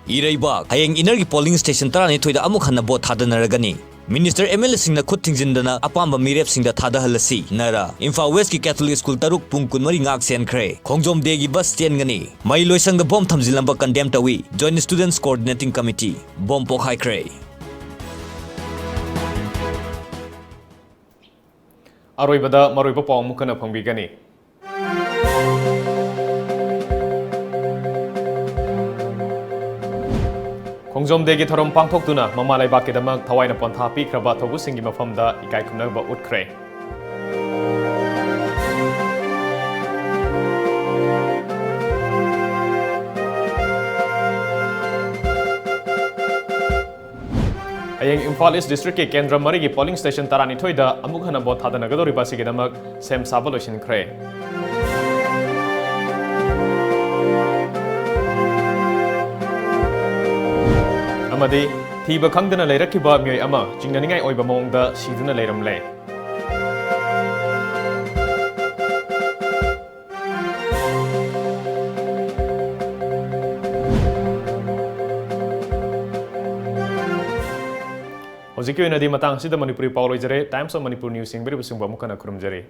ꯏꯔꯩꯕꯥꯛ꯫ ꯍꯌꯦꯡ Innerꯒꯤ polling station ꯇꯔꯥꯅꯤꯊꯣꯏꯗ ꯑꯃꯨꯛ ꯍꯟꯅ ꯚꯣꯠ ꯊꯥꯗꯅꯔꯒꯅꯤ꯫ Minister MLAꯁꯤꯡꯅ ꯈꯨꯠ ꯊꯤꯡꯖꯤꯟꯗꯅ ꯑꯄꯥꯝꯕ ꯃꯤꯔꯦꯞꯁꯤꯡꯗ ꯊꯥꯗꯍꯜꯂꯁꯤ꯫ ꯅꯔ꯫ ꯏꯝꯐꯥꯜ Westꯀꯤ Catholic School ꯇꯔꯨꯛ ꯄꯨꯡ ꯀꯨꯟꯃꯔꯤ ꯉꯥꯛ ꯁꯦꯟꯈ꯭ꯔꯦ꯫ ꯈꯣꯡꯖꯣꯝ Dayꯒꯤ bus ꯆꯦꯟꯒꯅꯤ꯫ ꯃꯍꯩꯂꯣꯏꯁꯪꯗ ꯕꯣꯝ ꯊꯝꯖꯤꯜꯂꯝꯕ condemn ꯇꯧꯏ꯫ Joint Students Coordinating Committee꯫ Bomb ꯄꯣꯈꯥꯏꯈ꯭ꯔꯦ꯫ ꯑꯔꯣꯏꯕꯗ ꯃꯔꯨꯑꯣꯏꯕ ꯄꯥꯎ ꯑꯃꯨꯛ ꯍꯟꯅ ꯐꯪꯕꯤꯒꯅꯤ꯫ ꯈꯣꯡꯖꯣꯝ ꯗꯦꯒꯤ ꯊꯧꯔꯝ ꯄꯥꯡꯊꯣꯛꯇꯨꯅ ꯃꯃꯥ ꯂꯩꯕꯥꯛꯀꯤꯗꯃꯛ ꯊꯋꯥꯏꯅ ꯄꯣꯟꯊꯥ ꯄꯤꯈ꯭ꯔꯕ ꯊꯧꯕꯨꯁꯤꯡꯒꯤ ꯃꯐꯝꯗ ꯏꯀꯥꯏ ꯈꯨꯝꯅꯕ ꯎꯠꯈ꯭ꯔꯦ꯫ ꯍꯌꯦꯡ ꯏꯝꯐꯥꯜ ꯏꯁ ꯗꯤꯁꯇ꯭ꯔꯤꯛꯀꯤ ꯀꯦꯟꯗ꯭ꯔ ꯃꯔꯤꯒꯤ ꯄꯣꯂꯤꯡ ꯁ꯭ꯇꯦꯁꯟ ꯇꯔꯥꯅꯤꯊꯣꯏꯗ ꯑꯃꯨꯛ ꯍꯟꯅ ꯚꯣꯠ ꯊꯥꯗꯅꯒꯗꯧꯔꯤꯕ ꯑꯁꯤꯒꯤꯗꯃꯛ ꯁꯦꯝ ꯁꯥꯕ ꯂꯣꯏꯁꯤꯟꯈ꯭ꯔꯦ꯫ ꯑꯃꯗꯤ ꯊꯤꯕ ꯈꯪꯗꯅ ꯂꯩꯔꯛꯈꯤꯕ ꯃꯤꯑꯣꯏ ꯑꯃ ꯆꯤꯡꯅꯅꯤꯡꯉꯥꯏ ꯑꯣꯏꯕ ꯃꯑꯣꯡꯗ ꯁꯤꯗꯨꯅ ꯂꯩꯔꯝꯂꯦ꯫ ꯍꯧꯖꯤꯛꯀꯤ ꯑꯣꯏꯅꯗꯤ ꯃꯇꯥꯡ ꯑꯁꯤꯗ ꯃꯅꯤꯄꯨꯔꯤ ꯄꯥꯎ ꯂꯣꯏꯖꯔꯦ꯫ Times of Manipur News ꯌꯦꯡꯕꯤꯔꯤꯕꯁꯤꯡꯕꯨ ꯑꯃꯨꯛ ꯍꯟꯅ ꯈꯨꯔꯨꯝꯖꯔꯤ꯫